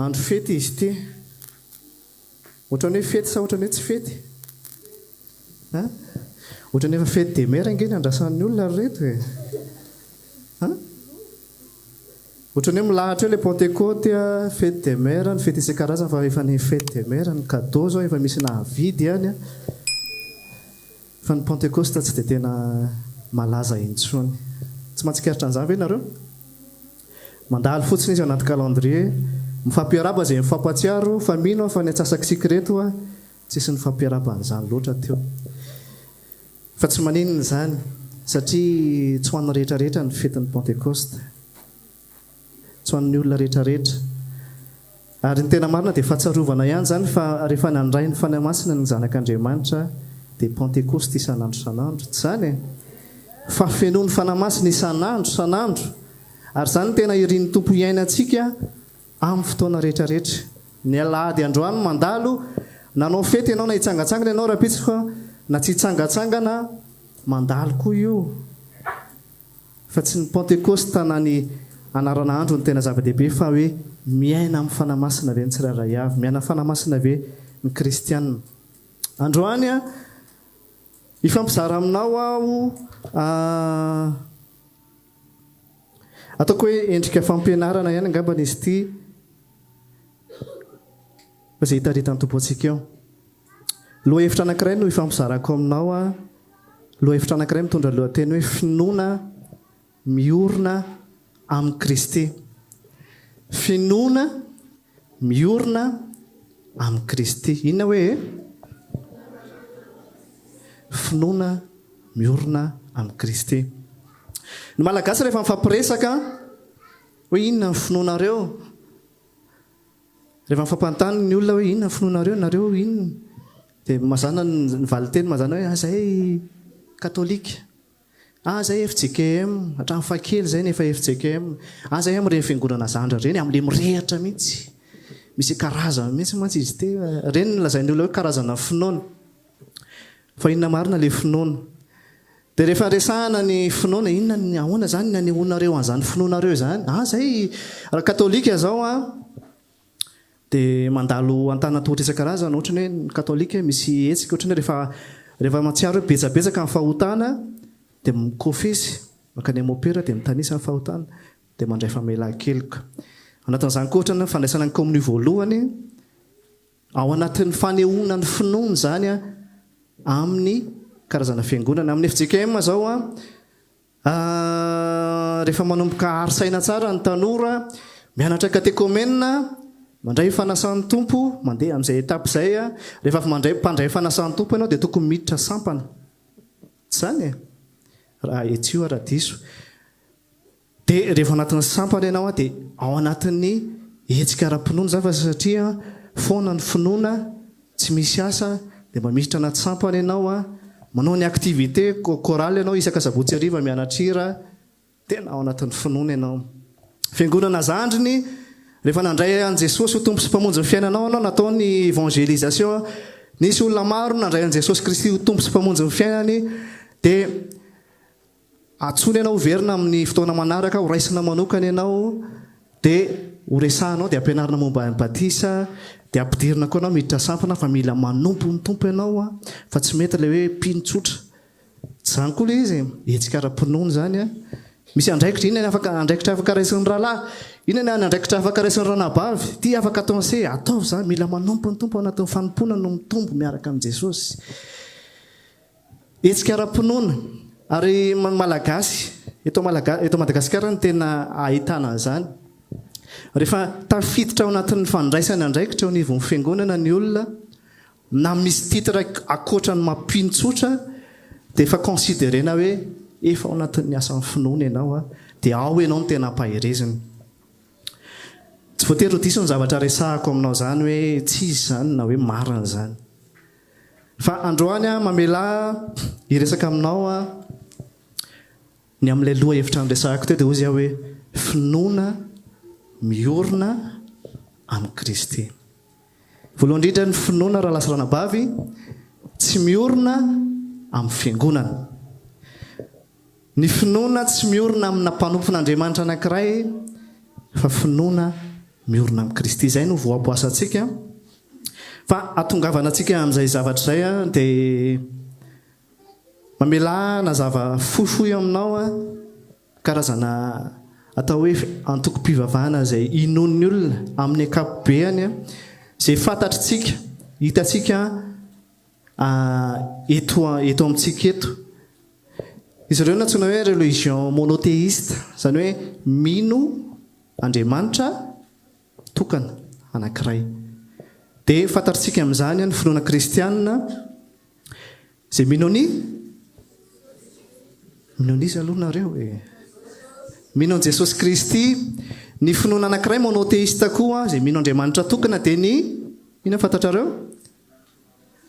Andro fety izy ity. Ohatran'ny hoe fety sa ohatran'ny hoe tsy fety? An? Ohatran'ny efa fety des mères ange ny andrasan'ny olona ry reto e! An? Ohatran'ny hoe milahatra eo ilay Pentecôte, fety des mères, ny fety isan-karazany fa efa ny fety des mères, ny cadeau izao efa misy nahavidy ihany an! Fa ny Pentekosta tsy dia tena malaza intsony. Tsy mahatsikaritra an'izany ve nareo? Mandalo fotsiny izy ao anaty calendrier, mifampiarahaba izay mifampahatsiaro fa mino aho fa ny antsasak'isika ireto tsisy nifampiarahaba an'izany loatra teo. Fa tsy maninona izany satria tsy ho an'ny rehetra rehetra ny fetin'ny Pentekosta. Tsy ho an'ny olona rehetra rehetra. Ary ny tena marina dia fahatsiarovana ihany izany fa rehefa nandray ny Fanahy Masina ny zanak'Andriamanitra dia Pantekosta isan'andro isan'andro. Tsy izany e? Fahafenoan'ny Fanahy Masina isan'andro isan'andro. Ary izany no tena irin'ny Tompo hiainantsika amin'ny fotoana rehetra rehetra. Ny alahady androany mandalo, nanao fety ianao na hitsangantsangana ianao rahampitso fa na tsy hitsangantsangana, mandalo koa io. Fa tsy ny Pantekosta na ny anarana andro no tena zava-dehibe fa hoe miaina amin'ny Fanahy Masina ve ny tsirairay avy? Miaina Fanahy Masina ve ny kristiana? Androany hifampizara aminao aho ataoko hoe endrika fampianarana ihany angambany izy ity fa izay hitaritan'ny Tompo antsika eo. Lohahevitra anankiray no hifampizarako aminao, lohahevitra anankiray mitondra lohateny hoe Finoana miorina amin'i Kristy. Finoana miorina amin'i Kristy. Inona hoe e? Finoana miorina amin'i Kristy. Ny Malagasy rehefa mifampiresaka hoe inona ny finoanareo? Rehefa mifampanontany ny olona hoe inona ny finoanareo, nareo inona? Dia mazàna ny valinteny mazàna hoe ah zahay katolika, ah zahay fjkm, hatramin'ny fahakely zahay no efa fjkm, ah zahay amin'ireny fiangonana zandry ireny, amin'ilay mirehitra mihitsy, misy karazany mihitsy mantsy izy ity, ireny no lazain'ny olona hoe karazana finoana. Fa inona marina ilay finoana? Dia rehefa resahana ny finoana, inona ny, ahoana izany ny anehoanareo an'izany finoanareo izany? Ah zay, raha katolika izao an, dia mandalo antanan-tohatra isan-karazany, ohatra ny hoe ny katolika misy hetsika ohatra ny hoe rehefa rehefa mahatsiaro hoe betsabetsaka ny fahotana dia mikofesy, mankany amin'ny mopera dia mitanisa ny fahotana, dia mandray famelan-keloka. Anatin'izany koa ohatra ny fandraisana ny komonio voalohany, Ao anatin'ny fanehoana ny finoana izany amin'ny karazana fiangonana. Amin'ny fjkm izao, rehefa manomboka hary saina tsara ny tanora, mianatra katekomena, mandray fanasan'ny Tompo, mandeha amin'izay étape izay, rehefa avy mandray mpandray fanasan'ny Tompo ianao dia tokony miditra sampana. Tsy izany e? Raha etsy io raha diso. Dia rehefa anatin'ny sampana ianao dia ao anatin'ny hetsika ara-pinoana izany fa satria foana ny finoana, tsy misy asa dia mba miditra anaty sampana ianao, manao ny activité chorale ianao isaka sabotsy hariva mianatra hira, tena ao anatin'ny finoana ianao. Fiangonana zandriny, rehefa nandray an'i Jesosy ho Tompo sy Mpamonjy ny fiainanao ianao, natao ny évangélisation, nisy olona maro nandray an'i Jesosy Kristy ho Tompo sy Mpamonjy ny fiainany, dia Antsoina ianao hiverina amin'ny fotoana manaraka, ho raisina manokana ianao, dia ho resahanao, dia ampianarina momba ny batisa, dia ampidirina koa ianao miditra sampana fa mila manompo ny Tompo ianao fa tsy mety ilay hoe mpino tsotra. Tsy izany koa ilay izy e, hetsika ara-pinoana izany an. Misy andraikitra, inona ny afaka, andraikitra afaka raisin'ny rahalahy? Inona ny andraikitra afaka raisin'ny ranabavy? Ity afaka ataon'se, ataovy izany, mila manompo ny Tompo ao anatin'ny fanompoana no mitombo miaraka amin'i Jesosy. Hetsika ara-pinoana, ary ny Malagasy, eto Malaga, eto Madagasikara no tena ahitana an'izany. Rehefa tafiditra ao anatin'ny fandraisana andraikitra eo anivon'ny fiangonana ny olona, na misy titre ankoatra ny maha mpino tsotra, dia efa considerena hoe efa ao anatin'ny asan'ny finoana ianao, dia ao ianao no tena ampaherezina. Tsy voatery ho diso ny zavatra resahako aminao izany hoe tsy izy izany na hoe marina izany. Fa androany aho mamelà hiresaka aminao aho ny amin'ilay lohahevitra niresahako teo dia hozy aho hoe finoana miorina amin'i Kristy. Voalohany indrindra ny finoana rahalahy sy ranabavy tsy miorina amin'ny fiangonana. Ny finoana tsy miorina amina mpanompon'Andriamanitra anankiray fa finoana miorina amin'i Kristy. Izay no voaboasantsika. Fa hahatongavana antsika amin'izay zavatra izay dia mamelà nazava fohifohy aminao karazana atao hoe antokom-pivavahana izay inoan'ny olona amin'ny ankapobeany izay fantatritsika, hitantsika eto eto amintsika eto. Izy ireo no antsoina hoe religion monothéiste, izany hoe mino Andriamanitra tokana anankiray. Dia fantatritsika amin'izany ny finoana kristiana izay mino an'i Mino an'iza aloha nareo e? Mino an'i Jesosy Kristy. Ny finoana anankiray monothéiste koa izay mino Andriamanitra tokana dia ny inona fantatrareo?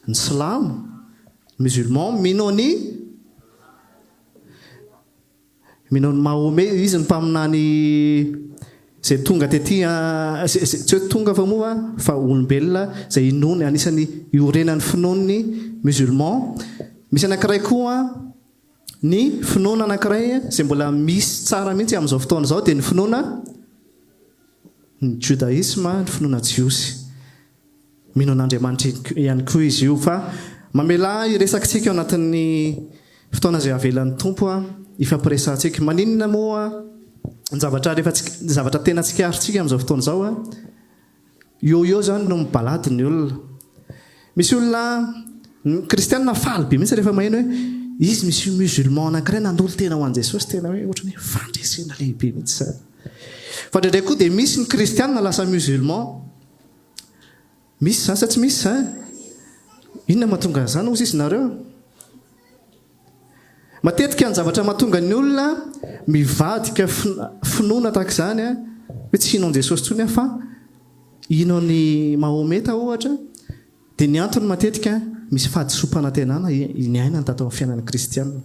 Ny silamo, ny musulman mino an'i mino an'i Mahomet, izy ny mpaminany izay tonga tety tsy hoe tonga fa moa fa olombelona izay inoany, anisan'ny iorenan'ny finoan'ny musulman. Misy anankiray koa ny finoana anankiray izay mbola misy tsara mihitsy amin'izao fotoana izao dia ny finoana ny judaïsme, ny finoana jiosy. Mino an'Andriamanitra ihany koa izy io. Fa mamelà hiresaka isika ao anatin'ny fotoana izay avelan'ny Tompo hifampiresahantsika. Maninona moa ny zavatra rehefa ny zavatra tena tsikarintsika amin'izao fotoana izao, eo eo izany no mibalady ny olona. Misy olona, ny kristianina faly be mihitsy rehefa maheno hoe izy misy musulman anankiray nanolo-tena ho an'i Jesosy, tena hoe ohatran'ny hoe fandresena lehibe mihitsy izany. Fa indraindray koa dia misy ny kristianina lasa musulman. Misy izany sa tsy misy izany? Inona mahatonga an'izany hozy izy nareo? Matetika ny zavatra mahatonga ny olona mivadika finoana tahaka izany, hoe tsy hino an'i Jesosy intsony aho fa hino an'i Mahometa ohatra, dia ny antony matetika misy fahadisoam-panantenana niainany tato amin'ny fiainana kristiana.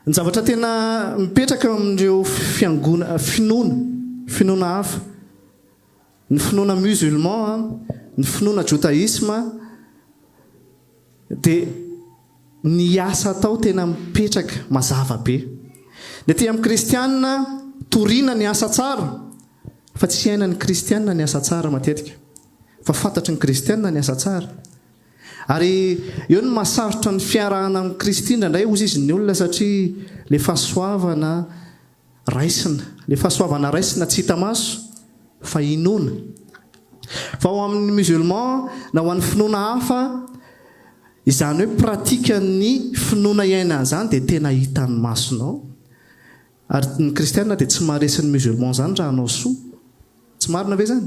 Ny zavatra tena mipetraka eo amin'ireo fiangona, finoana, finoana hafa, Ny finoana musulman, ny finoana judaisme dia ny asa atao tena mipetraka mazava be. Ny aty amin'ny kristiana torina ny asa tsara fa tsy iainan'ny kristiana ny asa tsara matetika fa fantatry ny kristiana ny asa tsara. Ary eo no mahasarotra ny fiarahana amin'i Kristy indraindray hozy izy ny olona satria le fahasoavana Raisina. Ilay fahasoavana raisina tsy hita maso fa inoana. Fa ho amin'ny musulman na ho an'ny finoana hafa, izany hoe pratique ny finoana iainana izany dia tena hitan'ny masonao. Ary ny kristiana dia tsy maharesy ny musulman izany raha hanao soa. Tsy marina ve izany?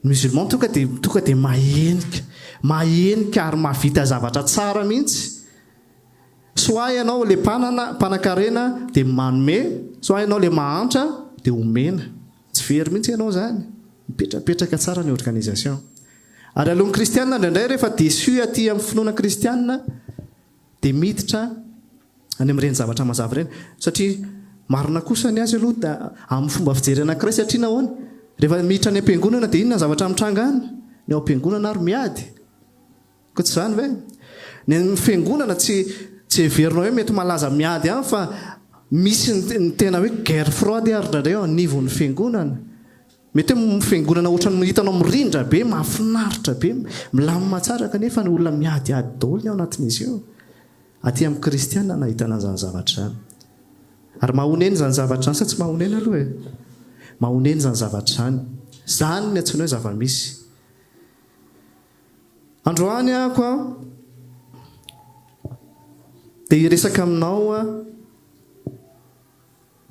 Ny musulman tonga dia tonga dia mahenika, mahenika ary mahavita zavatra tsara mihitsy. Soit ianao le mpanana, mpanankarena dia manome, soit ianao le mahantra dia omena. Tsy very mihitsy ianao izany. Mipetrapetraka tsara ny organisation. Ary aloha ny kristianina indraindray rehefa déçu aty amin'ny finoana kristianina dia miditra any amin'ireny zavatra mazava ireny. Satria marina kosa ny azy aloha amin'ny fomba fijery anankiray satria nahoana? Rehefa miditra any am-piangonana dia inona ny zavatra mitranga any? Ny ao am-piangonana ary miady. Koa tsy izany ve? Ny an'ny fiangonana tsy tsy heverinao hoe mety malaza miady any fa misy ny tena hoe guerre froide ary indraindray eo anivon'ny fiangonana. Mety hoe fiangonana ohatran'ny hitanao mirindra be, mahafinaritra be, milamina tsara kanefa ny olona miadiady daholo ny ao anatin'izy io. Aty amin'ny kristiana no ahitana an'izany zavatra izany. Ary mahonena izany zavatra izany sa tsy mahonena aloha e? Mahonena izany zavatra izany. Izany ny antsoina hoe zava-misy. Androany aho an dia hiresaka aminao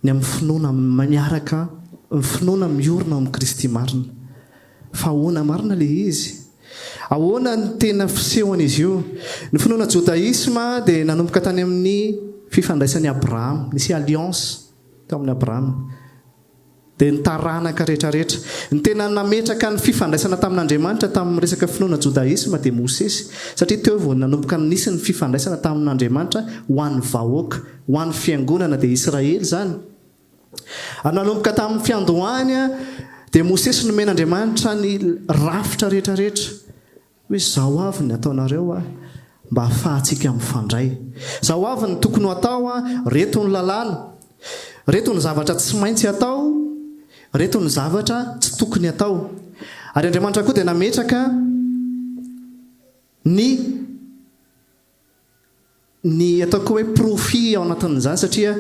ny amin'ny finoana miaraka, ny finoana miorina ao amin'i Kristy marina. Fa ahoana marina ilay izy? Ahoana ny tena fisehon'izy io? Ny finoana jodaisma dia nanomboka tany amin'ny fifandraisan'i Abrahama, nisy alliance teo amin'i Abrahama. Dia ny taranaka rehetrarehetra. Ny tena nametraka ny fifandraisana tamin'Andriamanitra tamin'ny resaka finoana jodaisma dia Mosesy, satria teo vao nanomboka nisy ny fifandraisana tamin'Andriamanitra ho an'ny vahoaka, ho an'ny fiangonana, dia Israely izany. Ary nanomboka tamin'ny fiandohany dia Mosesy nomen'Andriamanitra ny rafitra rehetrarehetra. Hoe izao avy ny ataonareo a! mba hahafahantsika mifandray. Izao avy ny tokony ho atao, reto ny lalàna, reto ny zavatra tsy maintsy atao, reto ny zavatra tsy tokony atao. Ary Andriamanitra koa dia nametraka ny Ny ataoko hoe profit ao anatin'izany satria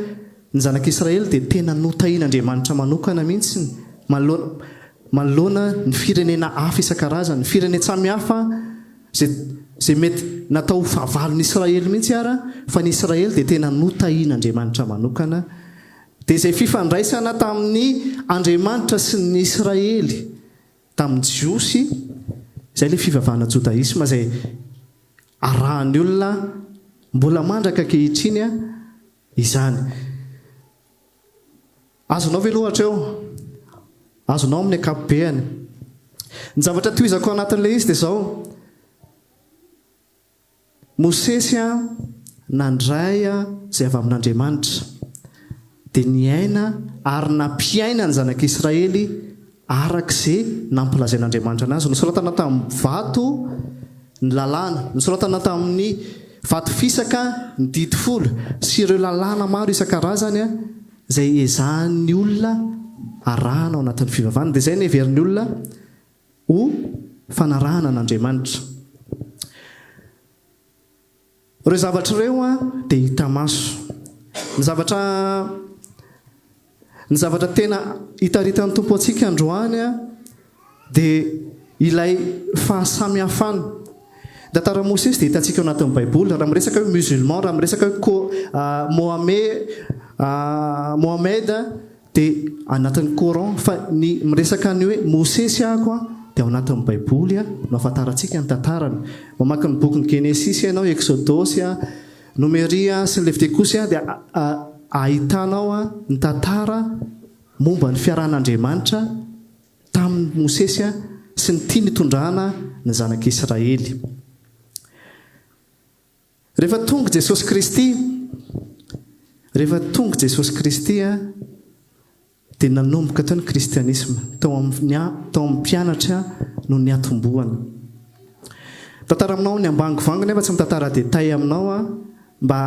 ny zanak'Israely dia tena notahian'Andriamanitra manokana mihitsy manoloana manoloana ny firenena hafa isan-karazany, ny firenen-tsamy hafa izay izay mety natao ho fahavalon'Israely mihitsy ara fa ny Israely dia tena notahian'Andriamanitra manokana. Dia izay fifandraisana tamin'ny Andriamanitra sy ny Israely tamin'ny Jiosy, izay ilay fivavahana jodaisma izay arahan'ny olona mbola mandraka ankehitriny izany. Azonao ve aloha hatreo? Azonao amin'ny ankapobeany. Ny zavatra tohizako ao anatin'ilay izy dia izao, Mosesy nandray izay avy amin'Andriamanitra, dia niaina ary nampiaina ny zanak'Israely araka izay nampilazain'Andriamanitra anazy. Nosoratana tamin'ny vato ny lalàna, nosoratana tamin'ny vato fisaka ny didy folo sy ireo lalàna maro isan-karazany izay ezahan'ny olona arahana ao anatin'ny fivavahana. Dia izay no heverin'ny olona ho fanarahana an'Andriamanitra. Ireo zavatra ireo dia hita maso. Ny zavatra ny zavatra tena itaritan'ny Tompo antsika androany dia ilay fahasamihafana. Ny tantaran'i Mosesy dia hitantsika ao anatin'ny Baiboly. Raha miresaka hoe musulman, raha miresaka hoe ko, Mohamed, Mohamed, Dia anatin'ny Coran, fa ny miresaka ny hoe Mosesy ako dia ao anatin'ny Baiboly no ahafantarantsika ny tantarany. Mamaky ny bokin'ny Genesisy ianao, Eksodosy, Nomeria sy ny Levitikosy dia ahitanao ny tantara momba ny fiarahan'Andriamanitra tamin'i Mosesy sy ny tiany hitondrana ny zanak'Israely. Rehefa tonga Jesosy Kristy, rehefa tonga Jesosy Kristy dia nanomboka teo ny kristianisma, tao amin'ny tao amin'ny mpianatra no niatombohany. Mitantara aminao ny ambangovango nefa tsy mitantara détail aminao aho mba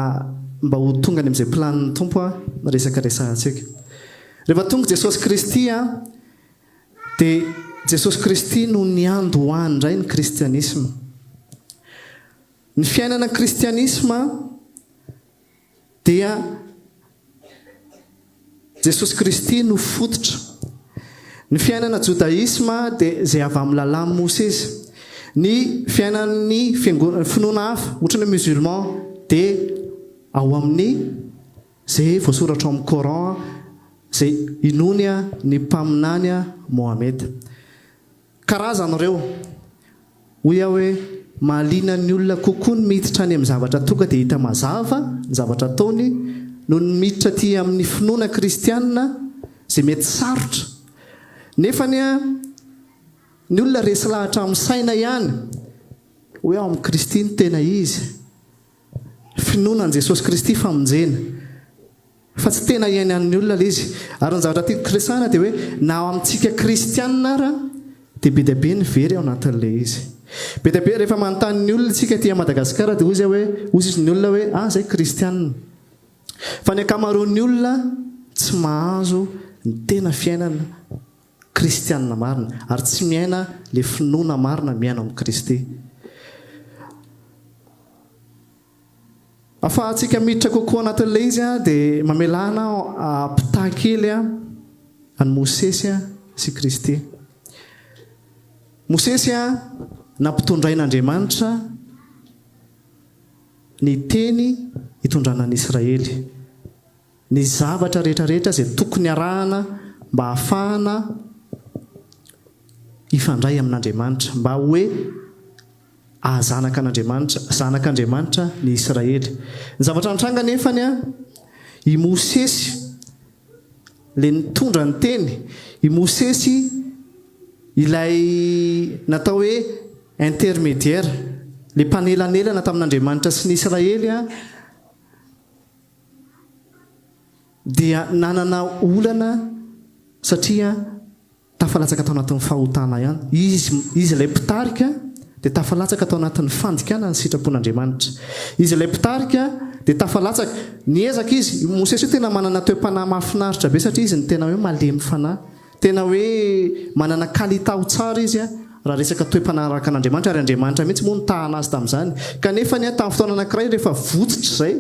mba ho tonga any amin'izay planin'ny Tompo aho ny resaka resahantsika. Rehefa tonga Jesosy Kristy dia Jesosy Kristy no niandohany indray ny kristianisma. Ny fiainana kristianisma dia Jesosy Kristy no fototra. Ny fiainana jodaisma dia izay avy amin'ny lalàn'i Mosesy. Ny fiainan'ny fiangonana finoana hafa, ohatra ny hoe musulman, dia ao amin'ny izay voasoratra ao amin'ny Coran izay inoany ny mpaminany Mohameda. Karazany ireo. Hoy aho hoe, mahaliana ny olona kokoa ny miditra any amin'ny zavatra tonga dia hita mazava ny zavatra ataony noho ny miditra aty amin'ny finoana kristiana izay mety sarotra. Nefa anie ny olona resy lahatra amin'ny saina ihany hoe ao amin'i Kristy no tena izy. Finoana an'i Jesosy Kristy famonjena. Fa tsy tena iainan'ny olona ilay izy. Ary ny zavatra tiako resahina dia hoe na ao amintsika kristianina ara dia be dia be ny very ao anatin'ilay izy. Be dia be rehefa manontany ny olona isika aty Madagasikara dia hoy izy hoe hoy izy ny olona hoe ah zay kristianina. Fa ny ankamaroan'ny olona tsy mahazo ny tena fiainana kristianina marina ary tsy miaina ilay finoana marina miaina ao amin'i Kristy. Afahantsika miditra kokoa anatin'ilay izy dia mamelana ampitaha kely an'i Mosesy sy Kristy. Mosesy nampitondrain'Andriamanitra ny teny hitondrana ny Israely. Ny zavatra rehetra rehetra izay tokony arahana mba hahafahana hifandray amin'Andriamanitra, mba hoe hahazanaka an'Andriamanitra, zanak'Andriamanitra ny Israely. Ny zavatra nitranga anefany, i Mosesy ilay nitondra ny teny, i Mosesy ilay natao hoe intermédiaire, ilay mpanelanelana tamin'Andriamanitra sy ny Israely, dia nanana olana satria tafalatsaka tao anatin'ny fahotana ihany izy, izy ilay mpitarika. dia tafalatsaka tao anatin'ny fandikana ny sitrapon'Andriamanitra. Izy ilay mpitarika dia tafalatsaka. Niezaka izy. I Mosesy io tena manana toe-panahy mahafinaritra be satria izy no tena hoe malemy fanahy. Tena hoe manana kalitao tsara izy raha resaka toe-panahy araka an'Andriamanitra ary Andriamanitra mihitsy moa nitahana azy tamin'izany. Kanefa anie tamin'ny fotoana anankiray rehefa votsotra izay,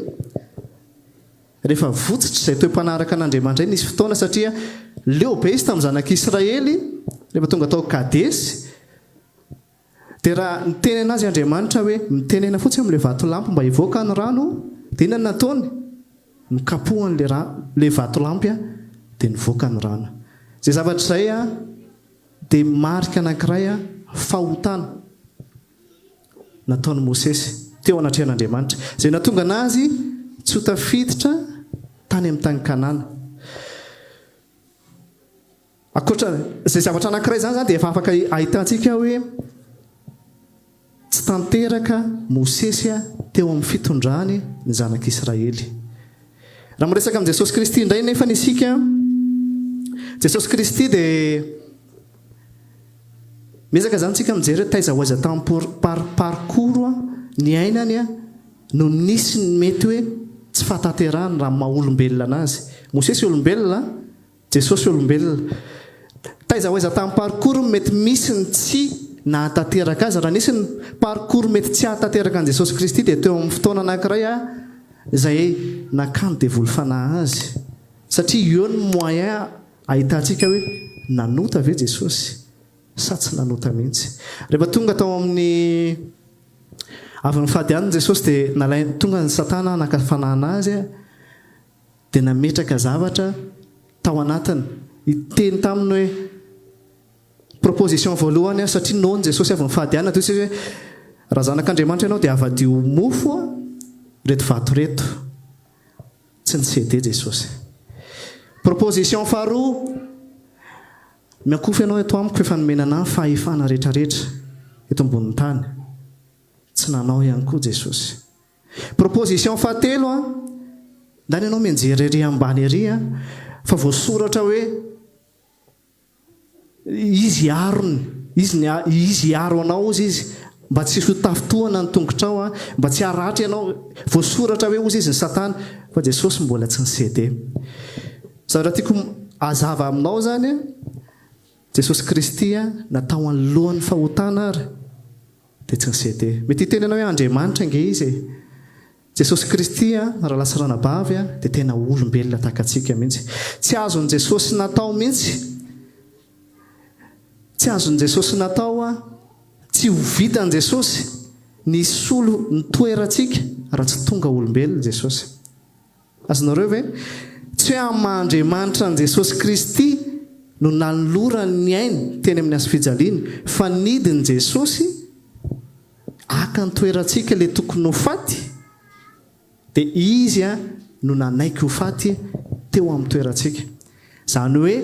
rehefa votsotra izay toe-panahy araka an'Andriamanitra izay, nisy fotoana satria leo be izy tamin'ny zanak'Israely rehefa tonga tao Kadesy, Dia raha niteny anazy Andriamanitra hoe, Mitenena fotsiny amin'ilay vatolampy mba hivoaka ny rano, dia inona no nataony? Nokapohany ilay ra, ilay vatolampy, dia nivoaka ny rano. Izay zavatra izay dia marika anankiray fahotana nataon'i Mosesy teo anatrehan'Andriamanitra, izay nahatonga anazy tsy ho tafiditra tany amin'ny tany Kanana. Ankoatra izay zavatra anankiray izany izany dia efa afaka ahitantsika hoe tsy tanteraka Mosesy teo amin'ny fitondrany ny zanak'Israely. Raha miresaka amin'i Jesosy Kristy indray nefany isika, Jesosy Kristy dia miezaka izany isika mijery hoe taiza ho aiza tamin'ny parcours niainany no nisy ny mety hoe tsy fahatanterahany raha maha olombelona anazy. Mosesy olombelona, Jesosy olombelona. Taiza ho aiza tamin'ny parcours no mety misy ny tsy nahatanteraka azy? Raha nisy ny parcours mety tsy hahatanteraka an'i Jesosy Kristy dia teo amin'ny fotoana anankiray izay nakany devoly fanahy azy. Satria eo ny moyen ahitantsika hoe nanota ve Jesosy sa tsy nanota mihitsy. Rehefa tonga tao amin'ny avy nifady hanina Jesosy dia nalain tonga ny satana naka fanahana azy. dia nametraka zavatra tao anatiny, hiteny taminy hoe, proposition voalohany aho, satria noana Jesosy avy nifady hanina, dia hoy Jesosy hoe, raha zanak'Andriamanitra ianao dia avadio ho mofo ireto vato ireto. Tsy ni-ceder Jesosy. Proposition faharoa, miankohofa ianao eto amiko efa nomena anah ny fahefana rehetrarehetra eto ambonin'ny tany. Tsy nanao ihany koa Jesosy. Proposition fahatelo an, ndany ianao mianjera ery ambany ery an, fa voasoratra hoe izy hiarony, izy ny izy hiaro anao ozy izy, mba tsy ho tafintohana ny tongotrao an, mba tsy haratra ianao, voasoratra hoe ozy izy ny satana, fa Jesosy mbola tsy ni-ceder. Zavatra tiako hazava aminao izany an, Jesosy Kristy an, natao anoloan'ny fahotana ary. Dia tsy ni-ceder. Mety hiteny ianao hoe Andriamanitra ange Izy e! Jesosy Kristy a, rahalahy sy ranabavy a, dia tena olombelona tahaka antsika mihitsy. Tsy azon'i Jesosy natao mihitsy, tsy azon'i Jesosy natao a, tsy ho vitan'i Jesosy ny hisolo ny toerantsika raha tsy tonga olombelona Jesosy. Azonareo ve? Tsy hoe amin'ny maha Andriamanitra an'i Jesosy Kristy no nanolorany ny ainy teny amin'ny hazofijaliana, fa nidin'i Jesosy haka ny toerantsika ilay tokony ho faty, dia Izy no nanaiky ho faty teo amin'ny toerantsika. Izany hoe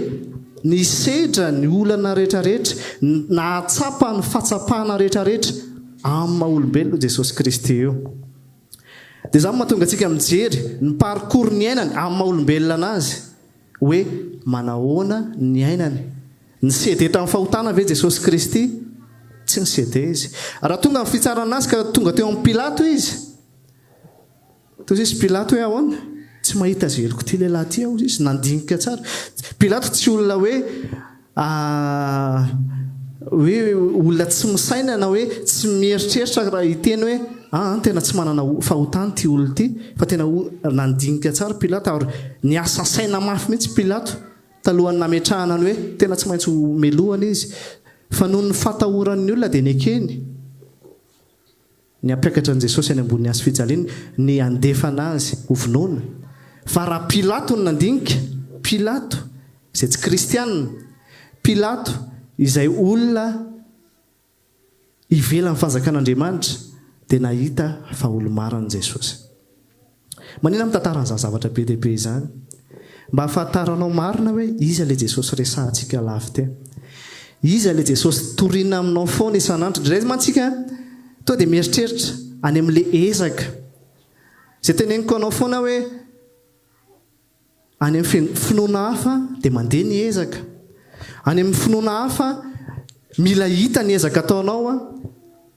nisedra ny olana rehetrarehetra, nahatsapa ny fahatsapana rehetrarehetra amin'ny maha olombelona io Jesosy Kristy io. Dia izany no mahatonga antsika mijery ny parcours niainany amin'ny maha olombelona anazy hoe manahoana ny niainany. Ni-ceder tamin'ny fahotana ve Jesosy Kristy? Tsy ni-ceder Izy. Raha tonga ny fitsarana azy ka tonga teo amin'i Pilato Izy, toy izy Pilato hoe ahoana? Tsy mahita azy heloka ity lehilahy ity aho, hoy izy, nandinika tsara. Pilato tsy olona hoe Hoe olona tsy misaina na hoe tsy mieritreritra raha hiteny hoe aa tena tsy manana fahotana ity olona ity fa tena nandinika tsara Pilato ary niasa saina mafy mihitsy Pilato talohan'ny nametrahana ny hoe tena tsy maintsy ho melohana izy fa noho ny fatahoran'ny olona dia nekeny Ny hampiakatra an'i Jesosy any ambonin'ny hazo fijaliana, ny handefana Azy ho vonoina. Fa raha Pilato no nandinika, Pilato izay tsy kristiana, Pilato izay olona ivelan'ny fanjakan'Andriamanitra, dia nahita fa olo-marina Jesosy. Manina mitantara an'izany zavatra be dia be izany? Mba hahafantaranao marina hoe iza ilay Jesosy resahantsika lavitra eo. Iza ilay Jesosy torina aminao foana isan'andro. Indraindray mantsy isika tonga dia mieritreritra any amin'ilay ezaka. Izay teneniko anao foana hoe Any amin'ny finoana hafa dia mandeha ny ezaka. Any amin'ny finoana hafa, mila hita ny ezaka ataonao.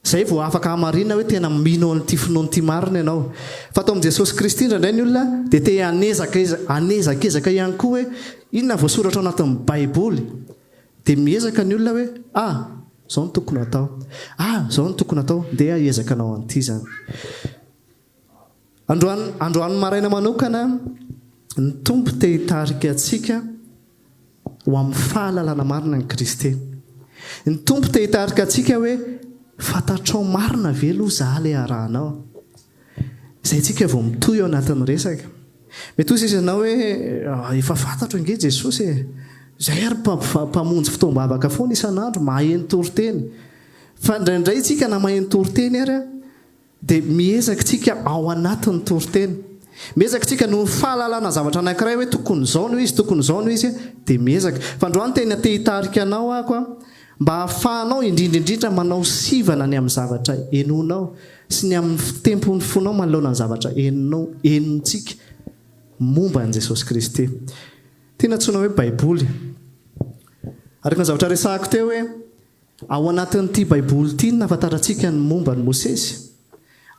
Izay vao afaka hamarina hoe tena mino an'ity finoana ity marina ianao. Fa ato amin'i Jesosy Kristy indraindray ny olona dia te hanezakezaka ihany koa hoe inona voasoratra ao anatin'ny Baiboly. Dia miezaka ny olona hoe ah, izao no tokony hatao. Ah, izao no tokony hatao, ndeha hiezaka hanao an'ity izany. Androany, androany maraina manokana, ny Tompo te hitarika antsika ho amin'ny fahalalana marina an'i Kristy. Ny Tompo te hitarika antsika hoe, fantatrao marina ve aloha za ilay arahanao? Izay tsika vao mitohy ao anatin'ny resaka. Mety hoy sisa ianao hoe, efa fantatro ange Jesosy e! Izay ary mpamonjy fotoam-bavaka foana isan'andro, maheno toriteny. Fa indraindray tsika na maheno toriteny ary dia miezaka tsika ao anatin'ny toriteny. Miezaka tsika noho ny fahalalana zavatra anankiray hoe tokony izao no izy, tokony izao no izy, dia miezaka. Fa androany tena te hitarika anao aho a, mba hahafahanao indrindra indrindra manao sivana ny amin'ny zavatra henoinao sy ny amin'ny fitempon'ny fonao manoloana ny zavatra henonao, henontsika momba an'i Jesosy Kristy. Ity no antsoina hoe Baiboly. Araka ny zavatra resahako teo hoe Ao anatin'ity Baiboly ity no nahafantarantsika ny momba an'i Mosesy,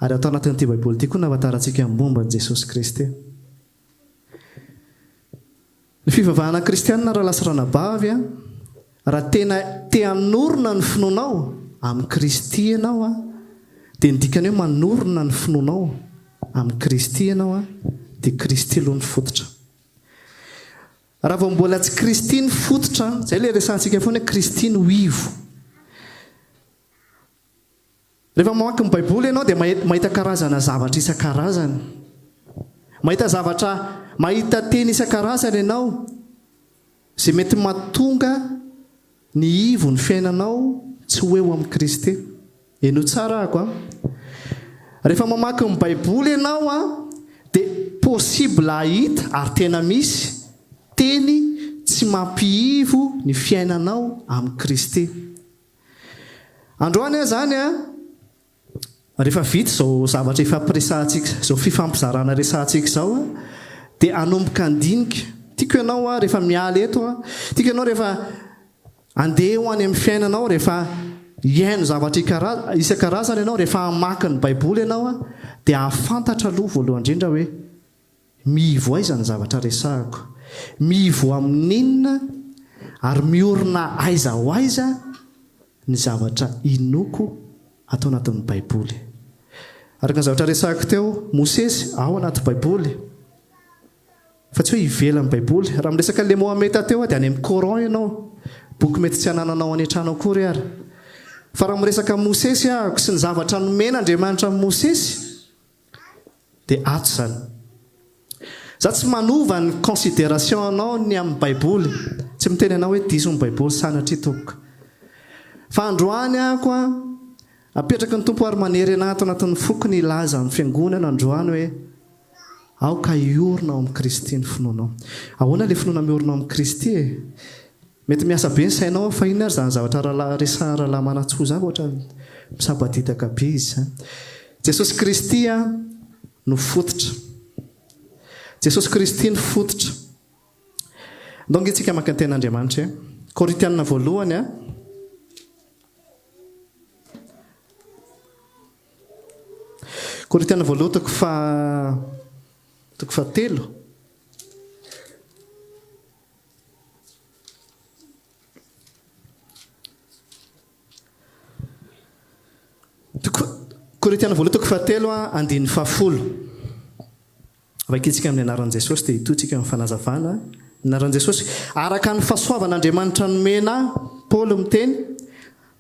ary ato anatin'ity Baiboly ity koa no nahafantarantsika ny momba an'i Jesosy Kristy. Ny fivavahana kristianina rahalahy sy ranabavy a, raha tena te hanorina ny finoanao amin'i Kristy ianao a, dia ny dikany hoe manorina ny finoanao amin'i Kristy ianao a, dia Kristy aloha no fototra. Raha vao mbola tsy Kristy ny fototra, izay ilay resahantsika foana hoe Kristy no ivo. Rehefa mamaky ny Baiboly ianao dia mahita karazana zavatra isan-karazany. Mahita zavatra, mahita teny isan-karazany ianao izay mety mahatonga ny ivo ny fiainanao tsy ho eo amin'i Kristy. Henoy tsara ako a. Rehefa mamaky ny baiboly ianao a, dia possible hahita ary tena misy teny tsy mampiivo ny fiainanao amin'i Kristy. Androany aho izany a, rehefa vita izao zavatra ifampiresahantsika, izao fifampizarana resahantsika izao a, dia hanomboka handinika. Tiako ianao a, rehefa miala eto a, tiako ianao rehefa Andeha ho any amin'ny fiainanao rehefa hihaino zavatra isan-karazany ianao, rehefa hamaky ny Baiboly ianao, dia hahafantatra aloha voalohany indrindra hoe miivo aiza ny zavatra resahiko, miivo amin'inona ary miorina aiza ho aiza ny zavatra inoako ato anatin'ny Baiboly. Araka ny zavatra resahiko teo, Mosesy ao anaty Baiboly. Fa tsy hoe ivelan'ny baiboly. Raha miresaka an'ilay Mohameta teo aho dia any amin'ny Coran ianao. Boky mety tsy anananao any an-trano akory ary. Fa raha miresaka an'i Mosesy ahako sy ny zavatra nomen'Andriamanitra an'i Mosesy dia ato izany. Za tsy manova ny consideration anao ny amin'ny baiboly. Tsy miteny anao hoe diso ny baiboly sanatria tompoko. Fa androany ahako an, apetraky ny Tompo ary manery anah ato anatin'ny foko ny hilaza amin'ny fiangonana androany hoe, Aoka hiorina ao amin'i Kristy ny finoanao. Ahoana ilay finoana miorina ao amin'i Kristy e? Mety miasa be ny sainao fa inona ary izany zavatra rahalahy resahan'i rahalahy Manantsoa izany fa ohatran'ny misabadidaka be izy izany. Jesosy Kristy no fototra. Jesosy Kristy no fototra. Ndao ange tsika maka ny tenin'Andriamanitra e. Korintiana voalohany a. Korintiana voalohany toko faha toko fahatelo. Toko Korintiana voalohany toko fahatelo andininy fahafolo. Vakintsika amin'ny anaran'i Jesosy dia hitohy tsika amin'ny fanazavana. Ny anaran'i Jesosy, araka ny fahasoavan'Andriamanitra nomena ahy, Paoly miteny,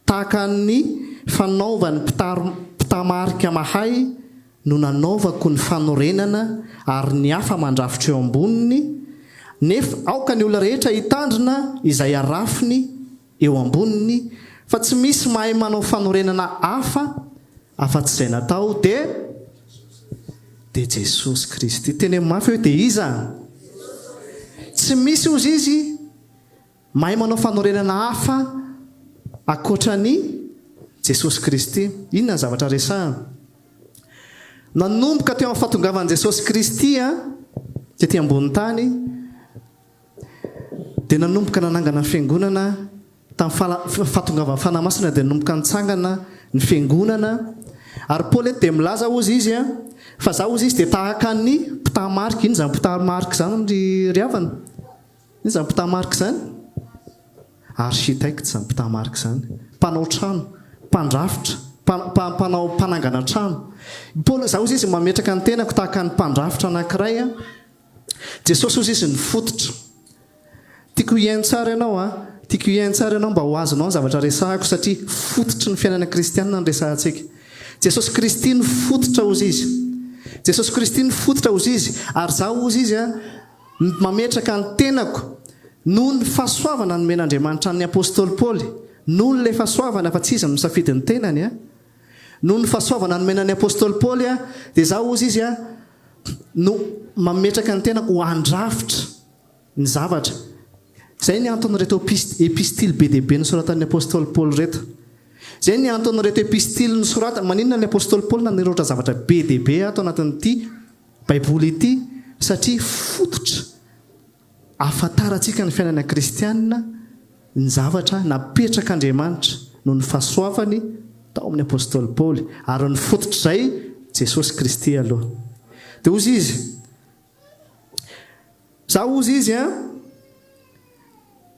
tahaka ny fanaovan'ny mpitamarika mahay no nanaovako ny fanorenana ary ny hafa mandrafitra eo amboniny, nefa aoka ny olona rehetra hitandrina izay arafiny eo amboniny, fa tsy misy mahay manao fanorenana hafa afa-tsy izay natao, dia dia Jesosy Kristy. Teneno mafy hoe dia iza? Tsy misy hozy izy mahay manao fanorenana hafa ankoatra an'i Jesosy Kristy. Inona ny zavatra resahana? Nanomboka teo amin'ny fahatongavan'i Jesosy Kristy tety ambonin'ny tany, Dia nanomboka nanangana ny fiangonana tamin'ny fahatongavan'ny Fanahy Masina dia nanomboka nitsangana Ny fiangonana. Ary Paoly eto dia milaza hozy izy a, fa za hozy izy dia tahaka ny mpitaha-marika. Inona izany mpitaha-marika izany ry ry havana? Inona izany mpitaha-marika izany? Architecte izany mpitaha-marika izany. Mpanao trano, mpandrafitra, mpa, mpanao, mpanangana trano. I Paoly, za hozy izy mametraka ny tenako tahaka ny mpandrafitra anankiray a. Jesosy hozy izy ny fototra. Tiako hihaino tsara ianao a. Tiako hihaino tsara ianao mba ho azonao ny zavatra resahako satria fototry ny fiainana kristianina ny resahantsika. Jesosy Kristy no fototra hozy izy. Jesosy Kristy no fototra hozy izy ary izaho hozy izy a mametraka ny tenako noho ny fahasoavana nomen'Andriamanitra an'ny Apostoly Paoly, noho ilay fahasoavana fa tsy izy no misafidy ny tenany a. Noho ny fahasoavana nomena ny Apostoly Paoly a dia izaho hozy izy a no mametraka ny tenako ho handrafitra ny zavatra. Izay ny anton'ireto epistily be dia be nosoratan'ny apostoly Paoly ireto. Izay ny anton'ireto epistily nosoratany. Maninona ny apostoly Paoly nanoratra zavatra be dia be ato anatin'ity Baiboly ity? Satria fototra ahafantarantsika ny fiainana kristiana ny zavatra napetrak'Andriamanitra noho ny fahasoavany tao amin'ny apostoly Paoly. Ary ny fototr'izay, Jesosy Kristy aloha. Dia hozy izy, Za hozy izy an,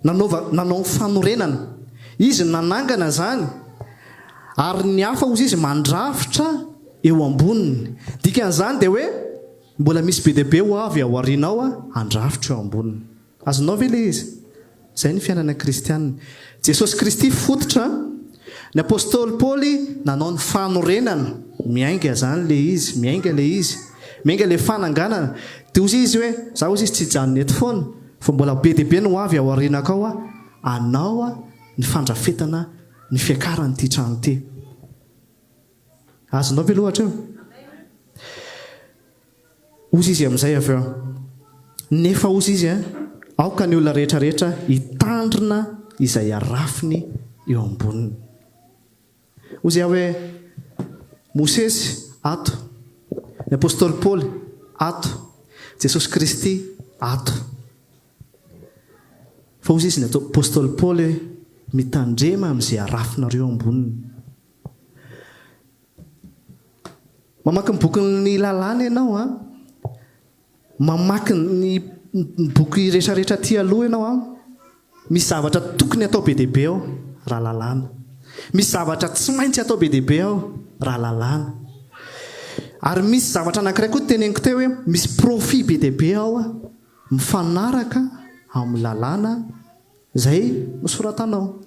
nanaova, nanao ny fanorenana. Izy nanangana izany, ary ny hafa hozy izy mandrafitra eo amboniny. Dikan'izany dia hoe mbola misy be dia be ho avy ao aoriana ao handrafitra eo amboniny. Azonao ve ilay izy? Izay ny fiainana kristiana. Jesosy Kristy fototra, ny apostoly Paoly nanao ny fanorenana, miainga izany ilay izy, miainga ilay izy, miainga ilay fananganana. Dia hozy izy hoe, za hozy izy tsy hijanona eto foana, fa mbola be dia be no ho avy ao aorianako ao hanao ny fandrafetana ny fiakaran'ity trano ity. Azonao ve aloha hatreo? Hozy izy amin'izay avy eo. Nefa hozy izy, Aoka ny olona rehetra rehetra hitandrina izay arafiny eo amboniny. Hozy aho hoe, Mosesy, ato. Ny apostoly Paoly, ato. Jesosy Kristy, ato. Fa hozy izy ny apostoly Paoly hoe, Mitandrema amin'izay arafinareo eo amboniny. Mamaky ny bokin'ny lalàna ianao an, mamaky ny boky rehetrarehetra aty aloha ianao an, misy zavatra tokony atao be dia be ao raha lalàna. Misy zavatra tsy maintsy atao be dia be ao raha lalàna. Ary misy zavatra anankiray koa teneniko teo hoe misy profit be dia be ao mifanaraka amin'ny lalàna izay nosoratanao.